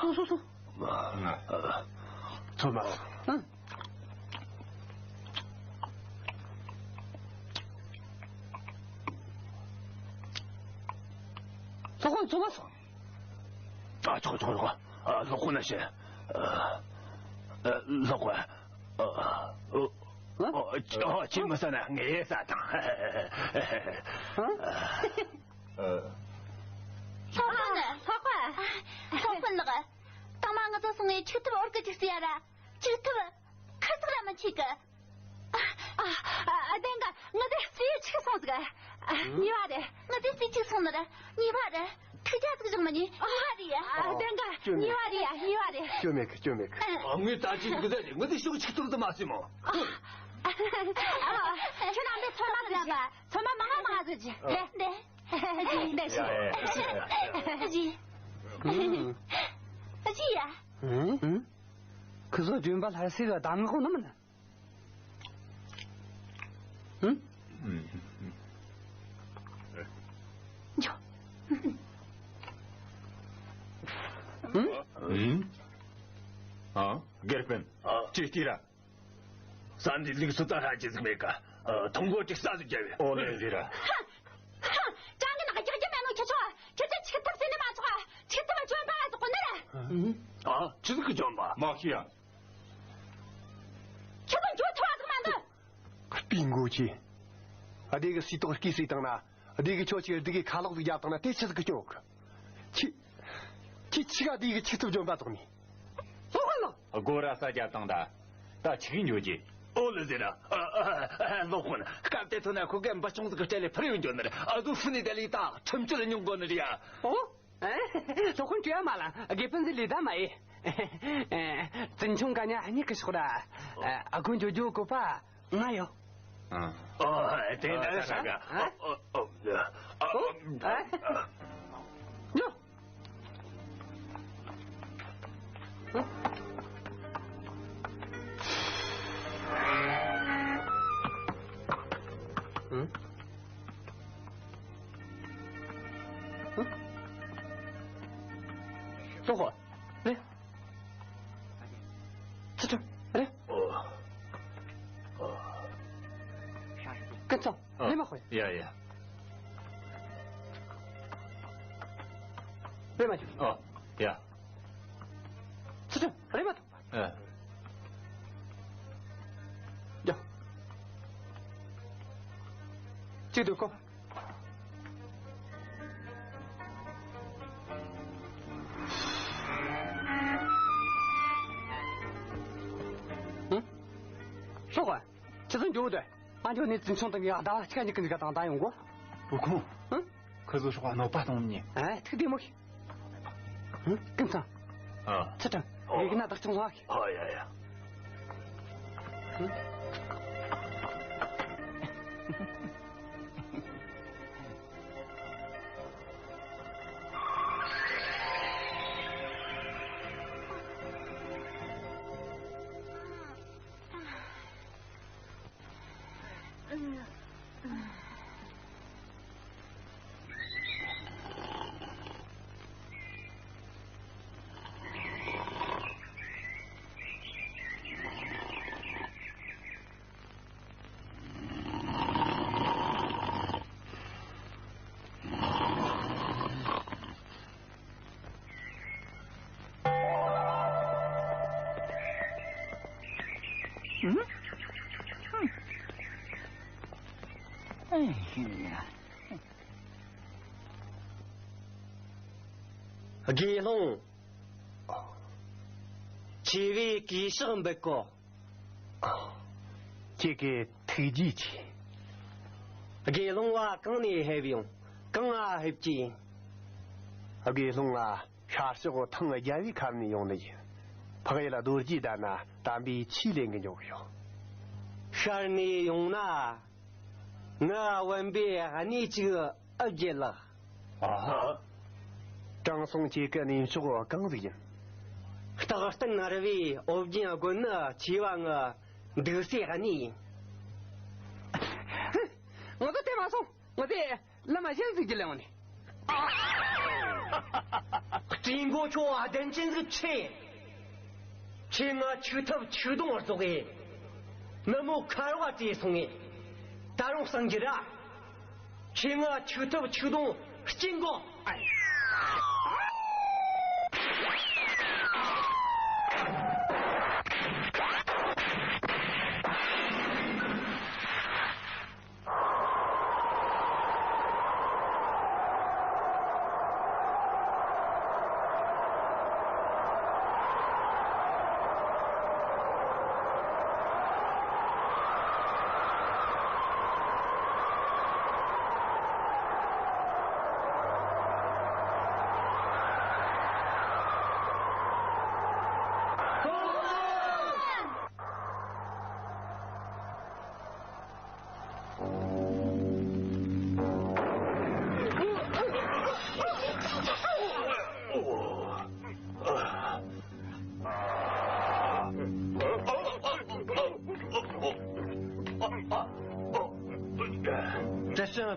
སོ་སོ་སོ། ཐོ་མ། སློབ་དཔོན་བཙོང་བ་སོང་། ཨ། ཆོག་ཆོག་ཆོག་ཨ། སློབ་དཔོན་ན་ཤེས། ཨ། སློབ་དཔོན། ཨ། ཨ། ཨ། ཁྱེད་མི་ཟ་ན་ངས་ཟ་དང་། ཨ། སློབ་དཔོན། སློབ་དཔོན། སློབ་དཔོན་ལགས། དང་མ་ང་ཚོ་སོང་ངས་ཆིག་ཐུབ་འོར་གི་ཅིག་ཟེར་ཡ་ར། ཆིག་ཐུབ་ཁ་ཐུག་ར་མི་ཆིག་གི། ཨ། ཨ། ཨ། བདེན་ག་ང་དེ་རྩིས་ཆིག་སོང་ཟིག་ཨ། གཉིས་པ་རེད། ང་དེ་རྩིས་གཅིག་སོང་ནི་རེད། གཉིས་པ་རེད། ཁྲིག་ཆ་ཟིག་བྱུང་མ་ནི། གཉིས་པ་རེད་ཡ། ཨ། བདེན་ག། སྐྱོན་མེད། གཉིས་པ་རེད་ཡ། གཉིས་པ་རེད། སྐྱོན་མེད་གི། སྐྱོན་མེད་གི། ཨ། ངས་ད་ཅི་ཟིག་ཟེར། ངས་དེ་ཤོག་ཆིག་ཐུབ་དུ་མ་སྲིད་མོ། ཨ། ཁྱོད་རྣམ་པས་ཚོད་མ་ཟིག་བྱས། ཚོད་མ་མང་ང་མང་ང་ཟིག་བྱས། ལེ་ལེ། ཨ་ཅི། ལེ་ཤི། ཨ་ཅི། ཨ་ཅི་ཡ། ཁི་ཚོ་ལྗོན་པ་ལྷ་སའི་གདམས་ངག་ནི་མིན། ཧུམ། ཨ། དགེ་སྤུན། ཨ། ཅི་སྟེ་ར། ས་འདི་ལུགས་སུ་ད་ཧ་ཅི་ཟིག་མེད་ཀ། ཨ། ཐུང་གོ་ཅིག་ས་ཟིག་རྒྱབ་ཡོད། ཨོ་ལེ་འདི་ར། ཧ། ཧ། ཅང་གི་ནག་རྒྱག་རྒྱུ་མེད་ནོ་ཁྱེད་ཚོ། ཁྱེད་ཚོ་ཆིག་ཐུབ་ཟེར་ནི་མ་ཚོགས། ཆིག་ཐུབ་ལྗོན་པ་ཟེར་གོ་ནི་རེད། ཨ། ཆི་ཟིག་གི་ལྗོན་པ། མ་ཤེས་ཡ། ཁྱེད་ཚོ་འགྱོ་ཐུབ་པ་ཟིག་མ་འདུག། སྤུན་མགོ་ཆེ། ཨ། དེ་གི་སིལ་ཏོག་སྐྱེས་སྲིད་བཏང་ན། ཨ། དེ་གི་ཁྱོད་ཆེ་དེ་གི་ཁ་ལོག་ཟིག་རྒྱབ་བཏང་ན་དེ་ཆི་ཟིག་གི་སྐྱོན་ཡོད་གི། ཆི། ཆི་ཆི་ག་དེ་གི་ཆིག་ཐུབ་ལྗོན་པ་ཐོག་ནས། སློབ་དཔོན་ལགས། སྒོ་ར་ས་རྒྱབ་བཏང་ད། ད་ཆི་གི་འགྱོ་རྒྱུ། ཨོ་ལེ་ཟེར་ར། ཨ། ཨ། ཨ། སློབ་དཔོན། སྐབས་དེ་ཐོན་ན་ཁོ་གེ་འབུ་ཆུང་ཟིག་གི་སྤྲེལ་ལས་འཕུར་ཡོང་འགྱོ་ནི་རེད། ཨ་ཟུག་ཕུ་ནི་དེ་ལས་ད་ཁྲིམས་གཅོད་མྱོང་དགོ་ནི་རེད་ཡ། ཨོ། ཨེ། སློབ་དཔོན་བྲེལ་མ་ལངས། དགེ་སྤུན་ཟིག་ལས་ད་མ་ཡེ། བཙུན་ཆུང་ག་ཉག་གཉིས་ཀྱི་ཕྱོགས་ར། ཨ། སྒོ་འགྱོ་རྒྱུ་གོ་པ་ང་ཡོད། ཨ། ཨོ། དེ་ན་ཨ། ས་ག། ཨ། ཨོ། ཨོ། ཨོ། ཨ། ཡོ། ཨ། ཨ། ལོ་ཧོ། རེད། ཚུལ་ཁྲིམས། རེད། ཀུན་བཟང་། ཨ། རེད་མ་ཧོ། ཡ་ཡ། རེད་མ་ཅུ། ཨ། ཡ། ཚུལ་ཁྲིམས། རེད་མ་ཐོ། ཨ། ཡ། ཅི་འདུག་གོ། ཧུམ། ཤོག་ག། ཁྱེད་ཚོ་འགྱོ་དེ། ཨ་འགྱོ་ནས་བཙུན་ཆུང་དང་ངའི་ཟླ་བ་ཆ་གཉིས་ཀྱི་འདི་ག་དང་ད་ཡོང་གོ། བུ་ཁུང་། ཧུམ། ཁོ་ཚོ་ཤོག་ག་གནོད་པ་གཏོང་མི་ཉན། ཨ། ཐུགས་བདེ་མོ་ཤི། ཧུམ། ཀུན་བཟང་། ཨ། ཚུལ་ཁྲིམས། ཨོ། ངེད་ཀྱི་ན་བདག་ཆུང་བ་ཤི། ཨ། ཡ་ཡ། ཧུམ། དགེ་སློང་། ཆེ་བའི་གུས་ཕྱག་འབུལ་གོ། ཁྱེད་ཀྱི་ཐུགས་རྗེ་ཆེ། དགེ་སློང་བ་གང་ནས་ཕེབས་ཡོང་། གང་ང་ཕེབས་ཀྱི་ཡིན། དགེ་སློང་ང་ཤར་ཕྱོགས་ཐང་རྒྱལ་བའི་ཁབ་ནས་ཡོང་ནི་ཡིན། འཕགས་ཡུལ་རྡོ་རྗེ་གདན་ན་དམ་པའི་ཆོས་ལེན་གི་འཇོག་གི་ཡོད། ཤར་ནས་ཡོང་ན། ང་དབེན་པའི་གནས་ཅིག་ཨེ་བརྗེད་ལགས། ཨ། དྲང་སྲོང་ཁྱེད་ཀྱི་གནས་མཆོག་གང་ཟིག་ཡིན། སྟག་སྟེང་ན་ར་བའི་ཨོ་རྒྱན་དགོན་ནི་ཆེ་བ་ང་འདུག་སའི་གནས་ཡིན། ང་ཚོ་དེ་མ་སོང་། ང་དེ་བླ་མ་གཞན་ཟིག་གི་ལེ་འོང་ནི། སྤྲིན་མགོ་ཁྱོད་བདེན་ཅན་ཟིག་ཆེ། ཁྱེད་ང་ཆིག་ཐབ་ཆིག་སྟོང་བར་རྫོགས་ངེ། ནུབ་མོ་ཁ་རོག་བྲོས་སོང་ངེ། ད་རུང་སངས་རྒྱས་ར། ཁྱེད་ང་ཆིག་ཐབ་ཆིག་སྟོང་སྐྱིན་གོ།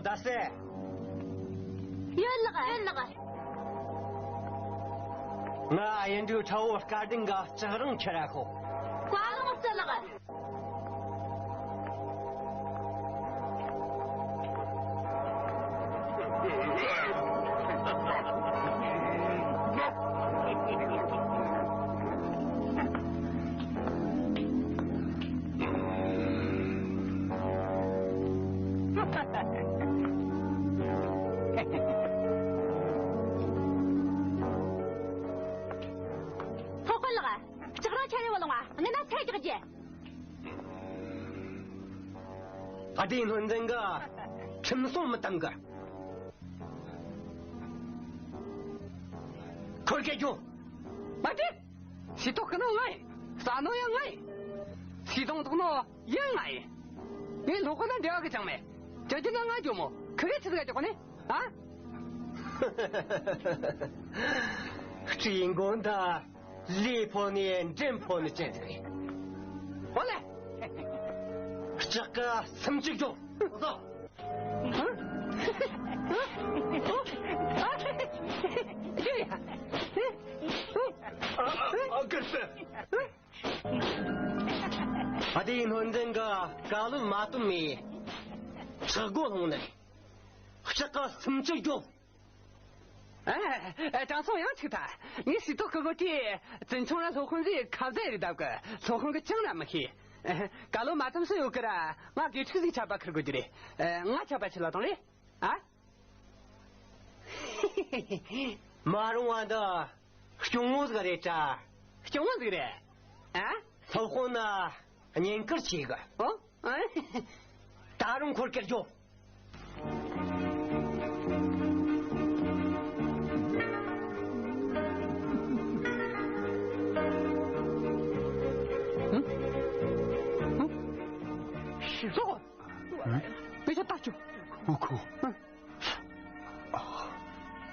ད་སེ། ཡོད་ལགས། ཡོད་ལགས། ང་ཨ་ཡན་འདྲུའི་ཁྲ་བོ་སྐར་ལྡན་ག་ལྕགས་རིང་ཁྱེར་ར་ཤོག་བཀའ་དྲིན་ཆེ་ལགས། ཚོགས་དཔོན་ལགས། ལྕགས་རིང་ཁྱེར་ཡོང་བ་ལོང་བ། ངས་ན་ཚད་རྒྱག་རྒྱུ། ཨ་ཏི་སྣོད་འཛིན་གི་ཁྲིམས་སྲུང་མི་དམ་གི། ཁོ་སྐད་རྒྱོབ། མ་དེ། སྲིད་ཐོག་གི་ནོ་ང་ཡིན། ས་ནོ་ཡང་ང་ཡིན། སྲིད་དོང་ཐོག་ནོ་ཡང་ང་ཡིན། ངས་སློབ་དཔོན་དང་འབྲེལ་བ་གི་ཅང་མེད། ཅང་ཅི་ན་ང་རྒྱོ་མོ་ཁི་གེ་ཆི་ཟིག་ག་རྒྱོ་གོ་ནི། ཨ། སྤྲིན་མགོ་འདི། ལས་ཕོ་ནས་འདྲེན་ཕོ་ནས་ཅན་དེ་རེད། ཨོ་ལེ། ལྕགས་ཀ་སུམ་ཅུ་རྒྱོབ། ཨོ་ཟོ། ཨ་ཨ་ཨ་ཀི་སི། ཨ་ཏི་སྣོད་འཛིན་གི་བཀའ་སློབ་མ་བཏུམ་མེ། ཕྱག་སྒོ་ལྷུང་ནས། ལྕགས་ཀ་སུམ་ཅུ་རྒྱོབ། ཨ། ཨ། དྲང་སྲོང་ཡང་ཆིག་ཐ། ངས་སྲིད་ཐོག་གི་གོ་ཏི། བཙུན་ཆུང་ལ་སློབ་དཔོན་ཟིག་ཁ་བརྡ་རེ་བརྡབ་གི། སློབ་དཔོན་གི་ཅང་ན་མི་ཤེས། ཨ། བཀའ་སློབ་མ་བཏུམ་སུ་ཡོད་གི་ར། ང་དགེ་ཕྲུག་ཟིག་ཆགས་པ་ཁུར་དགོས་རྒྱུ་རེད། ཨ། ང་ཆགས་པ་ཆི་ལ་གཏོང་རེད། ཨ། མ་རུང་བ་འདི་སྐྱོ་ངོ་ཟིག་རེད་དྲ། སྐྱོ་ངོ་ཟིག་རེད། ཨ། སློབ་དཔོན་ན་བསྙེན་བཀུར་བྱེད་གི། ཨོ། ཨ། ད་རུང་ཁོར་སྐད་རྒྱོབ། ཤི་སོང་། དཔེ་ཆ་ལྟ་ཆོག་ཨུ་ཁུ།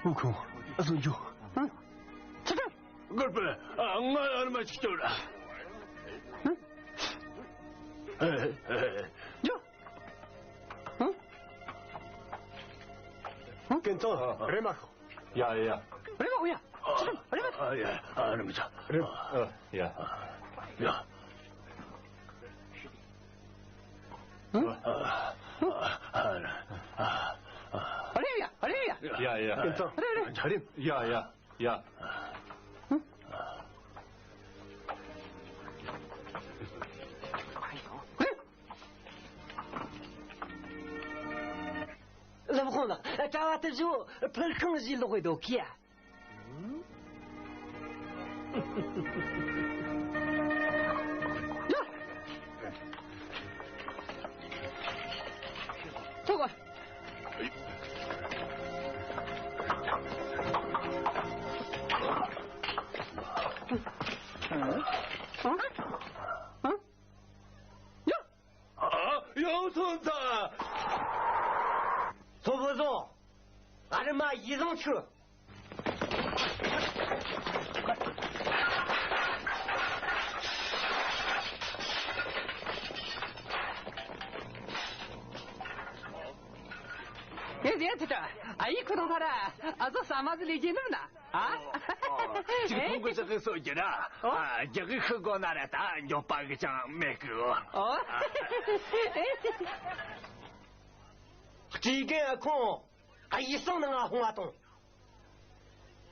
ཨུ་ཁུ། ཨ་ཟོ་འཇུ། ཚུར་ཁྲིད། སྐུ་དཔོན། ང་ཨ་མ་ཅིག་སྐྱོར། འཇུ། ཀུན་ཚང་རེམ་མ་ཤོག་ཡ་ཡ། རེམ་མ་ཤོག་ཡ། ཚུར་ཁྲིད། རེམ་མ་ཤོག་ཡ་ཡ། ཨ་རེམ་མ་ཤོག་རེམ། ཡ་ཡ། རེམ་ཡ། རེམ་ཡ། ཡ་ཡ། ཀུན་ཚང་། རེམ་རེམ། ཡ་ཡ། ཡ། སློབ་དཔོན་ལགས། གྲྭ་བ་དེ་ཚོ་ཕུར་ཤིང་བཞེས་ལོག་གི་འདུག་གི། ཐུག་གོ། ཡ། ཡང་སོང་ཙང་། ཚོ་བོ་བཟོ། ཨ་རི་མ་ཡི་བཟང་ཆུ། ངས་ཟེར་ཐུབ་ད། ཨ་ཡི་ཁུ་དང་ཐ་ར། ཨ་ཟོ་ས་མ་ཟི་ལས་རྒྱུ་ནམ་ན། ཨ། ཅིག་ཕུང་གི་ཟི་གི་སོ་རྒྱུ་ར། ཨ། རྒྱ་གི་ཤི་གོ་ན་ར་ད་མགྱོགས་པ་གི་ཅང་མེད་གི། ཨོ། སྤྲེལ་རྒན་ཨ་ཁོང་། ཨ་ཡི་སང་ནང་ང་ཧོང་བ་དང་།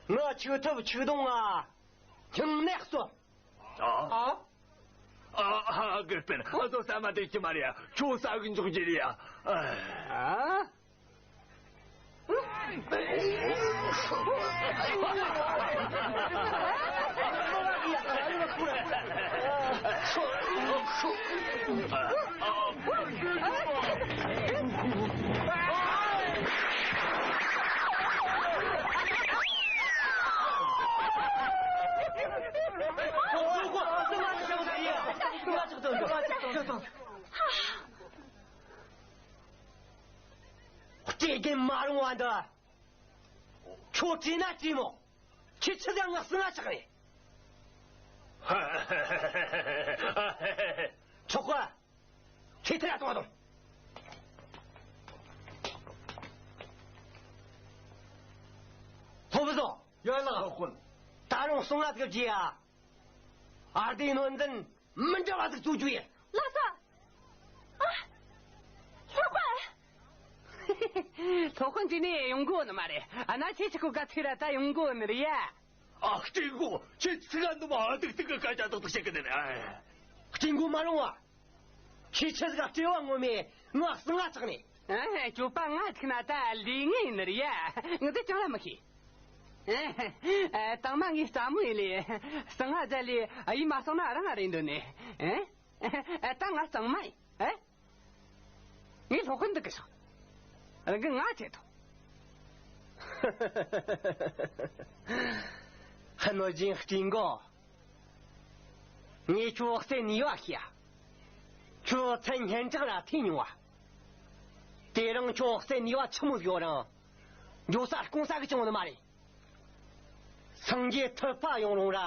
ང་ཆུ་ཐབ་ཆུ་དོང་ང་། སྙིང་ནད་གསོ། ཨ། ཨ། ཨ། དགེ་སྤེན། ཨ་ཟོ་ས་མ་དེ་ཅི་མ་རེད། ཁྱོད་ས་གི་འཇོག་རྒྱུ་རེད། ཨ། སྤྲེལ་རྒན་མ་རུང་བ་འདི། ཁྱོད་བྲོས་ན་བྲོས་མོ། ཁྱེད་ཆི་ཟིག་ངག་སྲིད་ང་ཆགས་རེད། ཆོག་ག་ཁྱེད་ཐེ་ར་གཏོང་བ་དང་། ཟོ། ཡོད་ལགས། སློབ་དཔོན། ད་རུང་གསང་སྔགས་ཟིག་གི་རྗེས་ཨ། ཨར་དེའི་ནོར་འཛིན་མི་འདྲ་བ་ཟིག་བཙུགས་རྒྱུ་ཡིན། ལགས་སོ། ཨ། སློབ་དཔོན། སློབ་དཔོན་དེ་ནས་ཡོང་གོ་ནི་མ་རེད། ཨ་ན་ཁྱེད་ཆི་ཁོ་ག་ཚིག་ར་ད་ཡོང་གོ་ནི་རེད་ཡ། ཨ། སྤྲིན་གོ་ཁྱེད་ཚིག་ག་འདུག་མ། ཨ། ཏིག་ཏིག་གི་སྐད་ཆ་ཏག་ཏག་བཤད་གི་ནི་རེད། ཨ། སྤྲིན་གོ་མ་རུང་བ། ཁྱེད་ཆི་ཟིག་ག་སྤྲེལ་བ་ངོ་མས་ང་གསང་སྔགས་ཆག་ནས། ཨ། སྤྱོད་པ་ང་ཐུག་ན་ད་ལས་ངན་ཡིན་ནི་རེད་ཡ། ངི་ཚོས་ཅང་ལ་མི་ཤེས། ཨ། དང་མ་ངས་རྩ་མོ་ཡིན་ལས། གསང་སྔགས་མཛད་ལས་ཡིན་མ་སོང་ན་རང་རེད་འདོད་ནས། ཨ། ད་ང་གཙང་མ་ཡིན། ཨ། ངས་སློབ་དཔོན་འདུག་གི་ཤོག། རང་གི་ང་བྱེད་དོ། ཧ་ནོ་ཇིན་སྤྲིན་གོ། ངས་ཁྱོད་བསད་ནུས་པ་ཤེས། ཁྱོད་མཚན་སྙན་གྲགས་ལ་ཐོས་མྱོང་བ། དེ་རིང་ཁྱོད་བསད་ནུས་པ་ཆི་མོ་ཡོད་རུང་། འགྱོ་ས་སྐུང་ས་གི་བྱུང་ནི་མ་རེད། སངས་རྒྱས་ཐུབ་པ་ཡོང་རུང་ར།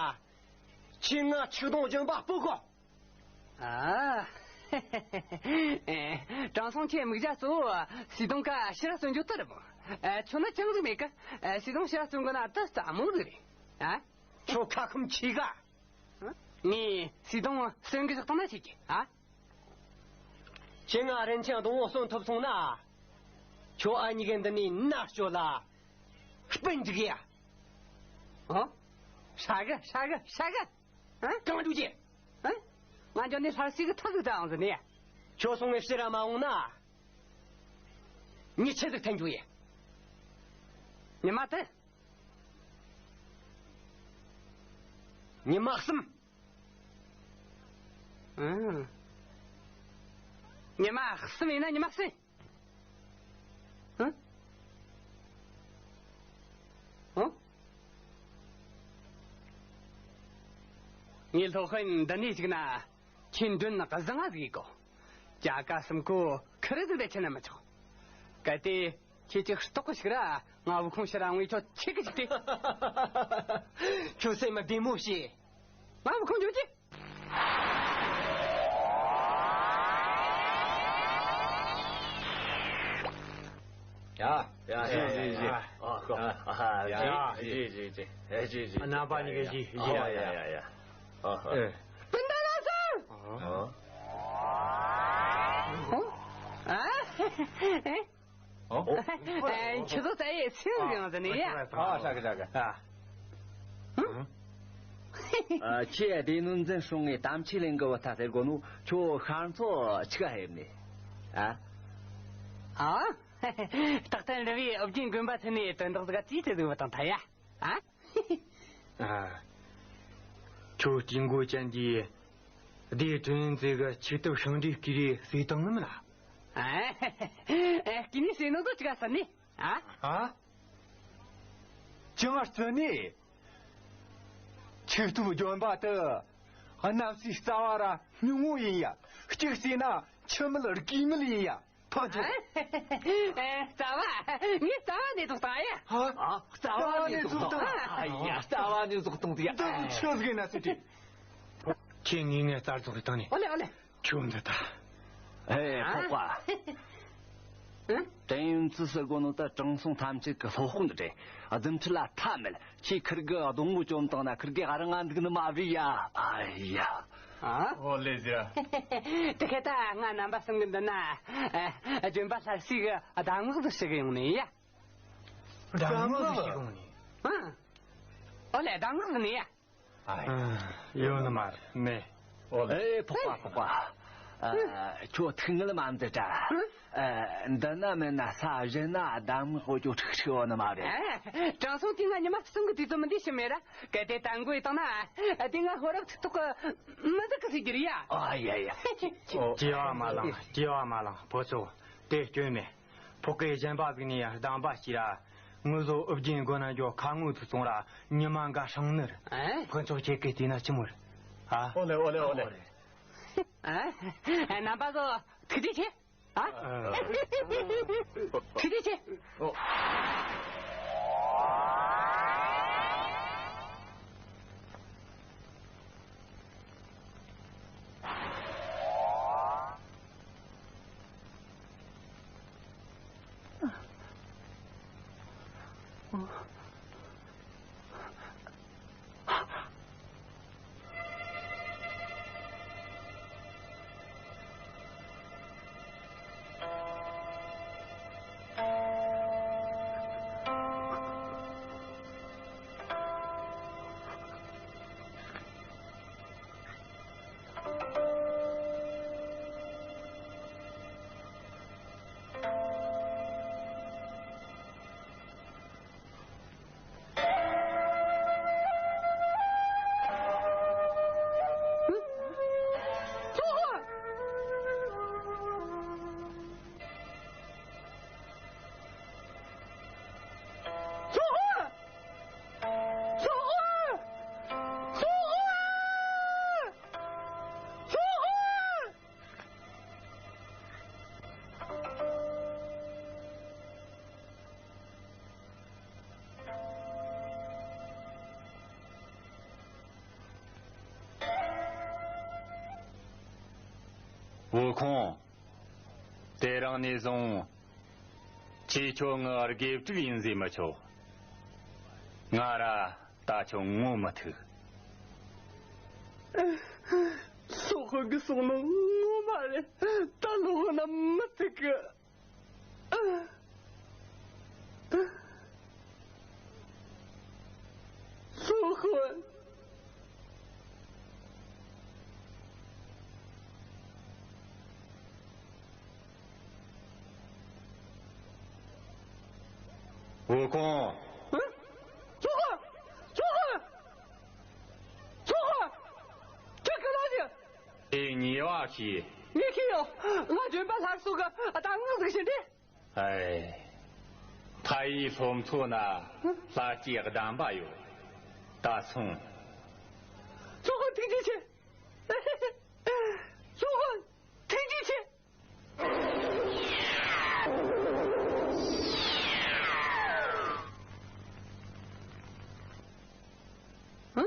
ཁྱེད་ང་ཆིག་སྟོང་སྦྱིན་པ་སྤོ་གོ། ཨ། དྲང་སྲོང་ཁྱེད་མིག་རྒྱ་གཙོ་བོ་སི་དོང་ཀ་ཕྱིར་ར་བཙོན་རྒྱུ་ལྟར་མོ། ཨ། ཁྱོད་ན་ཅང་ཟིག་མེད་ཀ། ཨ། སི་དོང་ཕྱིར་ར་བཙོན་གོ་ན་ད་རྩ་མོ་ཟིག་རེད། ཨ། ཁྱོད་ཁ་ཁུམ་ཆེ་ག། ངས་སི་དོང་གསོན་གི་བཞག་བཏང་ན་བྱེད་ཀྱི། ཨ། ཁྱེད་ང་རིན་ཆེན་སྡོང་བོ་གསོན་ཐུབ་སོང་ན། ཁྱོད་ཨ་མྱེས་གི་འདི་ནས་མནར་གཅོད་ལ་སྤུན་འཇིག་ཡ། ཨོ། ཧྲ་གི་ཧྲ་གི་ཧྲ་གི། ཨ། གང་འགྲོ་རྒྱུ། ཨ། ང་འཇོན་ནི་ལྷ་སྲས་གི་ཐུགས་ལ་བཏང་ཟིན་ནས། ཁྱོད་སོང་ངས་ཕྱིར་ར་མ་འོང་ན། ཉི་ཆི་ཟིག་འཐེན་རྒྱུ་ཡིན། ཉི་མ་དེ། ཉི་མ་གསུམ། ཨང་། ཉི་མ་གསུམ་ཡིན་ན་ཉི་མ་གསུམ། ཧུ། ཧུ། ངའི་སློབ་དཔོན་འདི་ནས་ཅིག་ན་ཁྱེད་མགྲོན་ནག་བཟང་ང་ཟིག་གོ། ཅ་ག་སུམ་ཀོ་ཁུར་ཟིག་ལས་ཁྱེད་ན་མི་ཆོག། གལ་ཏེ་ཁྱེད་ཀྱི་ལྟོགས་ཤིག་ར་ང་བུ་ཁུང་ཕྱིར་ར་ངས་ཁྱོད་ཆེ་གི་ཅིག་སྟེ། ཁྱོད་སེམས་མ་བདེ་མོ་བྱེད། ང་བུ་ཁུང་འཇོག་གི། ཡ། ཡ། ཡ། ཡ། ཡ། ཨ། ཨ། ཨ། ཡ། ཡ། ཡ། ཡ། རྣམ་པ་གཉིས་ཀ་ཡ། ཡ། ཡ། ཡ། ཡ། ཨ། ཨ། ཨེ། སྤུན་ཟླ་ལགས་སོ། ཨ། ཨ། ཨེ། ཨོ། ཨེ། ཁྱེད་ཚོ་ས་ཡི་སེམས་ཡང་ཟེར་ནས་ཡ། ཨ། ཧྲ་གི་ཧྲ་གི། ཨ། ཨ། ཁྱེད་སྡེ་སྣོད་འཛིན་སྲུང་ངས་དམ་ཆོས་གླིང་གི་བུ་ཐ་ཟེར་གོ་ནོ་ཁྱོད་ཤར་མཚོ་ཆི་ག་ཧེབ་ནས། ཨ། ཨ། རྟག་བརྟན་རི་བོའི་ཨོ་རྒྱན་དགོན་པ་ཚུན་ནས་དོན་དག་ཟིག་ཙིག་ཙིག་ཟིག་བུ་དང་ཐ་ཡ། ཨ། ཨ། ཁྱོད་སྤྲིན་མགོ་ཅན་གྱིས་སྡེ་ཀྲིན་ཙེ་གི་ཆིག་ཐུབ་ཤིང་འབྲས་ཀི་རེ་ཟོས་བཏང་ནི་མིན་ལ། ཨ། ཨ། ཀི་ནི་ཟོས་ནོ་དོ་ཅི་ག་ས་ནི། ཨ། ཨ། ཅང་ཨར་ཙི་ནི། ཆིག་ཐུབ་ལྗོན་པ་དེ་གནམ་སའི་རྩ་བ་ར་སྙུང་ངོ་ཡིན་ཡ། གཅིག་བཟས་ན་ཆུ་མིད་རྒས་མིད་ཡིན་ཡ། ཐག་ཆོད། ཨ། རྩ་བ། ངས་རྩ་བ་ནས་ཐོག་བཏང་ཡ། ཧ། ཨ། རྩ་བ་ནས་ཐོག་བཏང་། ཨ་ཡ། རྩ་བ་ནས་ཐོག་བཏང་དེ་ཡ། འདི་ཆི་ཟིག་ཡིན་ན་སྲིད་དེ། ཁྱེད་ངས་ངའི་རྩར་རྫོགས་བཏང་ནས། ཨོ་ལེ་ཨོ་ལེ། ཁྱོད་འདི་ད། ཨེ། ཨ། ཕོག་པ། ཨ། དྲན་ཡུན་ཙི་ཟེར་གོ་ནོ་ད་དྲང་སྲོང་ཐམས་ཅད་ཀྱི་སློབ་དཔོན་དུ་དྲན། རྫུ་འཕྲུལ་ལ་མཐའ་མེད། ཁྱེད་ཁིར་གི་སྡོང་བོ་བཅོམ་བཏང་ན་ཁིར་གི་ཨ་རང་ང་འདུག་ནི་མ་བྲིས་ཡ། ཨ་ཡ། ཨ། ཨོ་ལེ་ཟེར། དེ་ཁེ་ད་ང་རྣམ་པ་གསུམ་གི་འདི་ན། ཨ། ལྗོན་པ་ལྷ་སྲས་གི་གདམས་ངག་ཏུ་ཞུ་གི་ཡོང་ནི་ཡ། གདམས་ངག་ཏུ་ཞུ་གི་ཡོང་ནི། ཨ། ཨོ་ལེ་གདམས་ངག་ཏུ་ནི་ཡ། ཨ། ཡོད་ནི་མ་རེད། མེད། ཨོ་ལེ། ཨེ། ཕོག་པ་ཕོག་པ། ཨ། ཁྱོད་ཐུགས་ངལ་མ་མཛད་དྲ། ཨ། འདི་ན་མེད་ན་ས་གཞན་ན་གདམས་ངག་གོ་ཅོ་ཁྲིག་ཁྲིག་ཡོད་ནི་མ་རེད། ཨ། དྲང་སྲོང་དེ་ང་ཉི་མ་གསུམ་གི་དུས་ཚོད་མི་འདི་ཞིག་མེད་ར། གལ་ཏེ་ད་འགོ་ཡི་བཏང་ན། དེ་ང་ཧོ་རབ་ཐུག་ཐོག་གི་མི་འདུག་གི་ཟེར་རྒྱུ་རེད་ཡ། ཨ་ཡ་ཡ། སྐྱེ་བ་མ་ལང་། སྐྱེ་བ་མ་ལང་། ཕོ་ཚོ། དེ་སྐྱོན་མེད། ཕོ་སྐད་གཞན་པ་ཟིག་ནས་ཡང་གདམས་པ་ཞིག་ར། ངུ་བཟོ་ཨུ་རྒྱན་མགོ་ན་འཇོག་ཁ་ངུ་ཐུག་སོང་ར་ཉི་མ་འགའ་སྲང་ནི་ར། ཨ། ཕུན་ཚོགས་ཁྱེད་ཀྱིས་བལྟས་ན་ཅི་མོ་རེད། ཨ། ཨོ་ལེ་ཨོ་ལེ་ཨོ་ལེ། ཨ། རྣམ་པ་ཚོ་ཐུགས་རྗེ་ཆེ། ཨ། ཨ། ཐུགས་རྗེ་ཆེ། ཨོ། ཝུ་ཁུང་། དེ་རིང་ནས་བཟུང་ཁྱེད་ཁྱོད་ངའི་དགེ་ཕྲུག་ཡིན་ཟེར་མི་ཆོག་ང་ར་ད་ཁྱོད་ངོ་མི་ཐུག་སློབ་དཔོན་གྱིས་གསུངས་ནོ་ངོ་མ་རེད། ད་སློབ་དཔོན་ན་མི་ཐུག་གི། སློབ་དཔོན། ཝུ་ཁུང་། ཨ། སློབ་དཔོན། སློབ་དཔོན། སློབ་དཔོན། ཁྱོད་ག་ལ་ཡོད། དེ་ཉེས་པ་ཤེས། ངས་ཤེས་ཡོད། ང་ལྗོན་པ་སླར་གསོ་གི་ད་ངག་ཟིག་བྱིན་ཏེ། ཨེ། ཕ་ཡུལ་སློབ་མཚོ་ན་ལྷ་སྐྱེས་གདམས་པ་ཡོད། ད་སོང་། སློབ་དཔོན་ཐུགས་རྗེ་ཆེ། སློབ་དཔོན་ཐུགས་རྗེ་ཆེ། ཨ།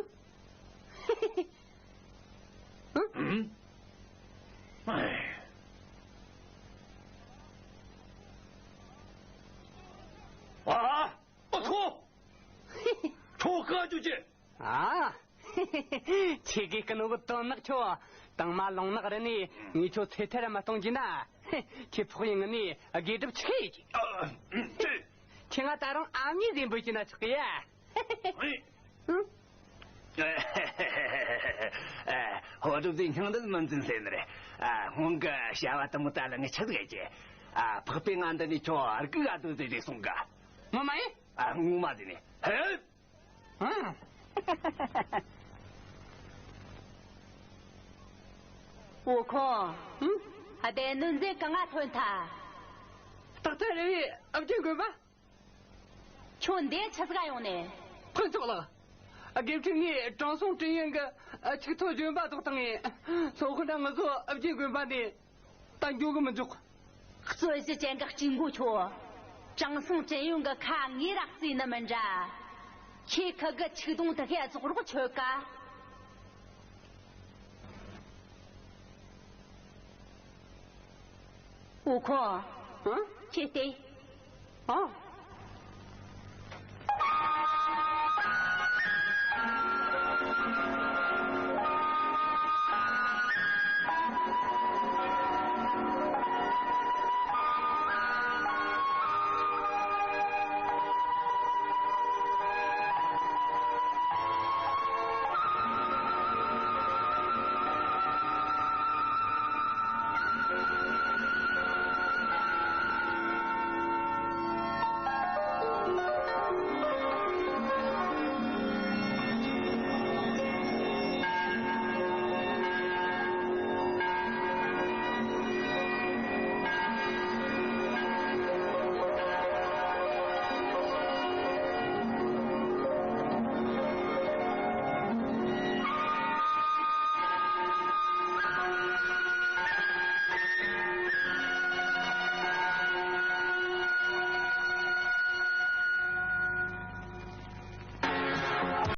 ཨ། ཨ་ཁོ། ཁྱོད་བཀའ་བཀྱོན་ཅི། ཨ། ཁྱེད་ཀྱིས་ཀུན་ནོ་གི་དོན་ནག་ཁྱོད། དང་མ་ལོང་ནག་རི་ནས་ངས་ཁྱོད་ཚེ་ཐར་མ་གཏོང་རྒྱུ་ན། ཁྱེད་ཕོག་ཡིན་ངི་ནས་དགེ་སྒྲུབ་ཆི་ཡེད་རྒྱུ། ཨ། ཁྱེད་ང་ད་རུང་ཨ་མྱེས་ཟིག་འབོད་རྒྱུ་ན་ཆོག་གི་ཡ། ཨ། ཧོ་སྒྲུབ་དེ་སྙིང་འདི་མི་འཛིན་ཟེར་ནི་རེད། ཨ། སྔོན་གི་བྱ་བ་དུ་མོ་ད་ལ་ངས་ཆི་ཟིག་ཡེད་རྒྱུ། ཨ། འཕགས་པས་ང་འདི་ནས་ཁྱོད་ཨར་གི་ག་དོ་ཟེར་རེ་གསུང་ག་ངོ་མ་ཡིན། ཨ། ངོ་མ་དེ་ནས་ཧེ། ཨང་། ཝུ་ཁུང་། ཨ། དེ་ནུ་འཛིན་གང་ང་ཐོན་ཐལ། སྟག་ཚང་རི་བོའི་ཨ་བརྒྱུད་དགོན་པ། ཁྱོད་འདི་ཆི་ཟིག་ག་ཡོང་ནས། ཕུན་ཚོགས་ལགས། དགེ་ཕྲུག་ངས་དྲང་སྲོང་དྲན་ཡོན་གྱི་ཆིག་ཐོ་ལྗོན་པ་རྫོགས་བཏང་ངས། སློབ་དཔོན་ད་ང་ཚོ་ཨ་བརྒྱུད་དགོན་པ་ནས། ད་འགྱོ་གི་མི་འཇུག་རྩོད་གཞི་ཅན་གྱི་སྐྱེ་མགོ་ཁྱོད། དྲང་སྲོང་དྲན་ཡོན་གྱི་ཁ་ངོས་ར་བརྩིས་ནི་མིན་འདྲ། ཁྱེད་ཁུ་གི་ཆིག་སྡོང་དེ་ཧེ་རྫོགས་རོགས་ཆོད་ཀ་ཝུ་ཁུང་། ཨ། ཁྱེད་ལྟོས། ཨ།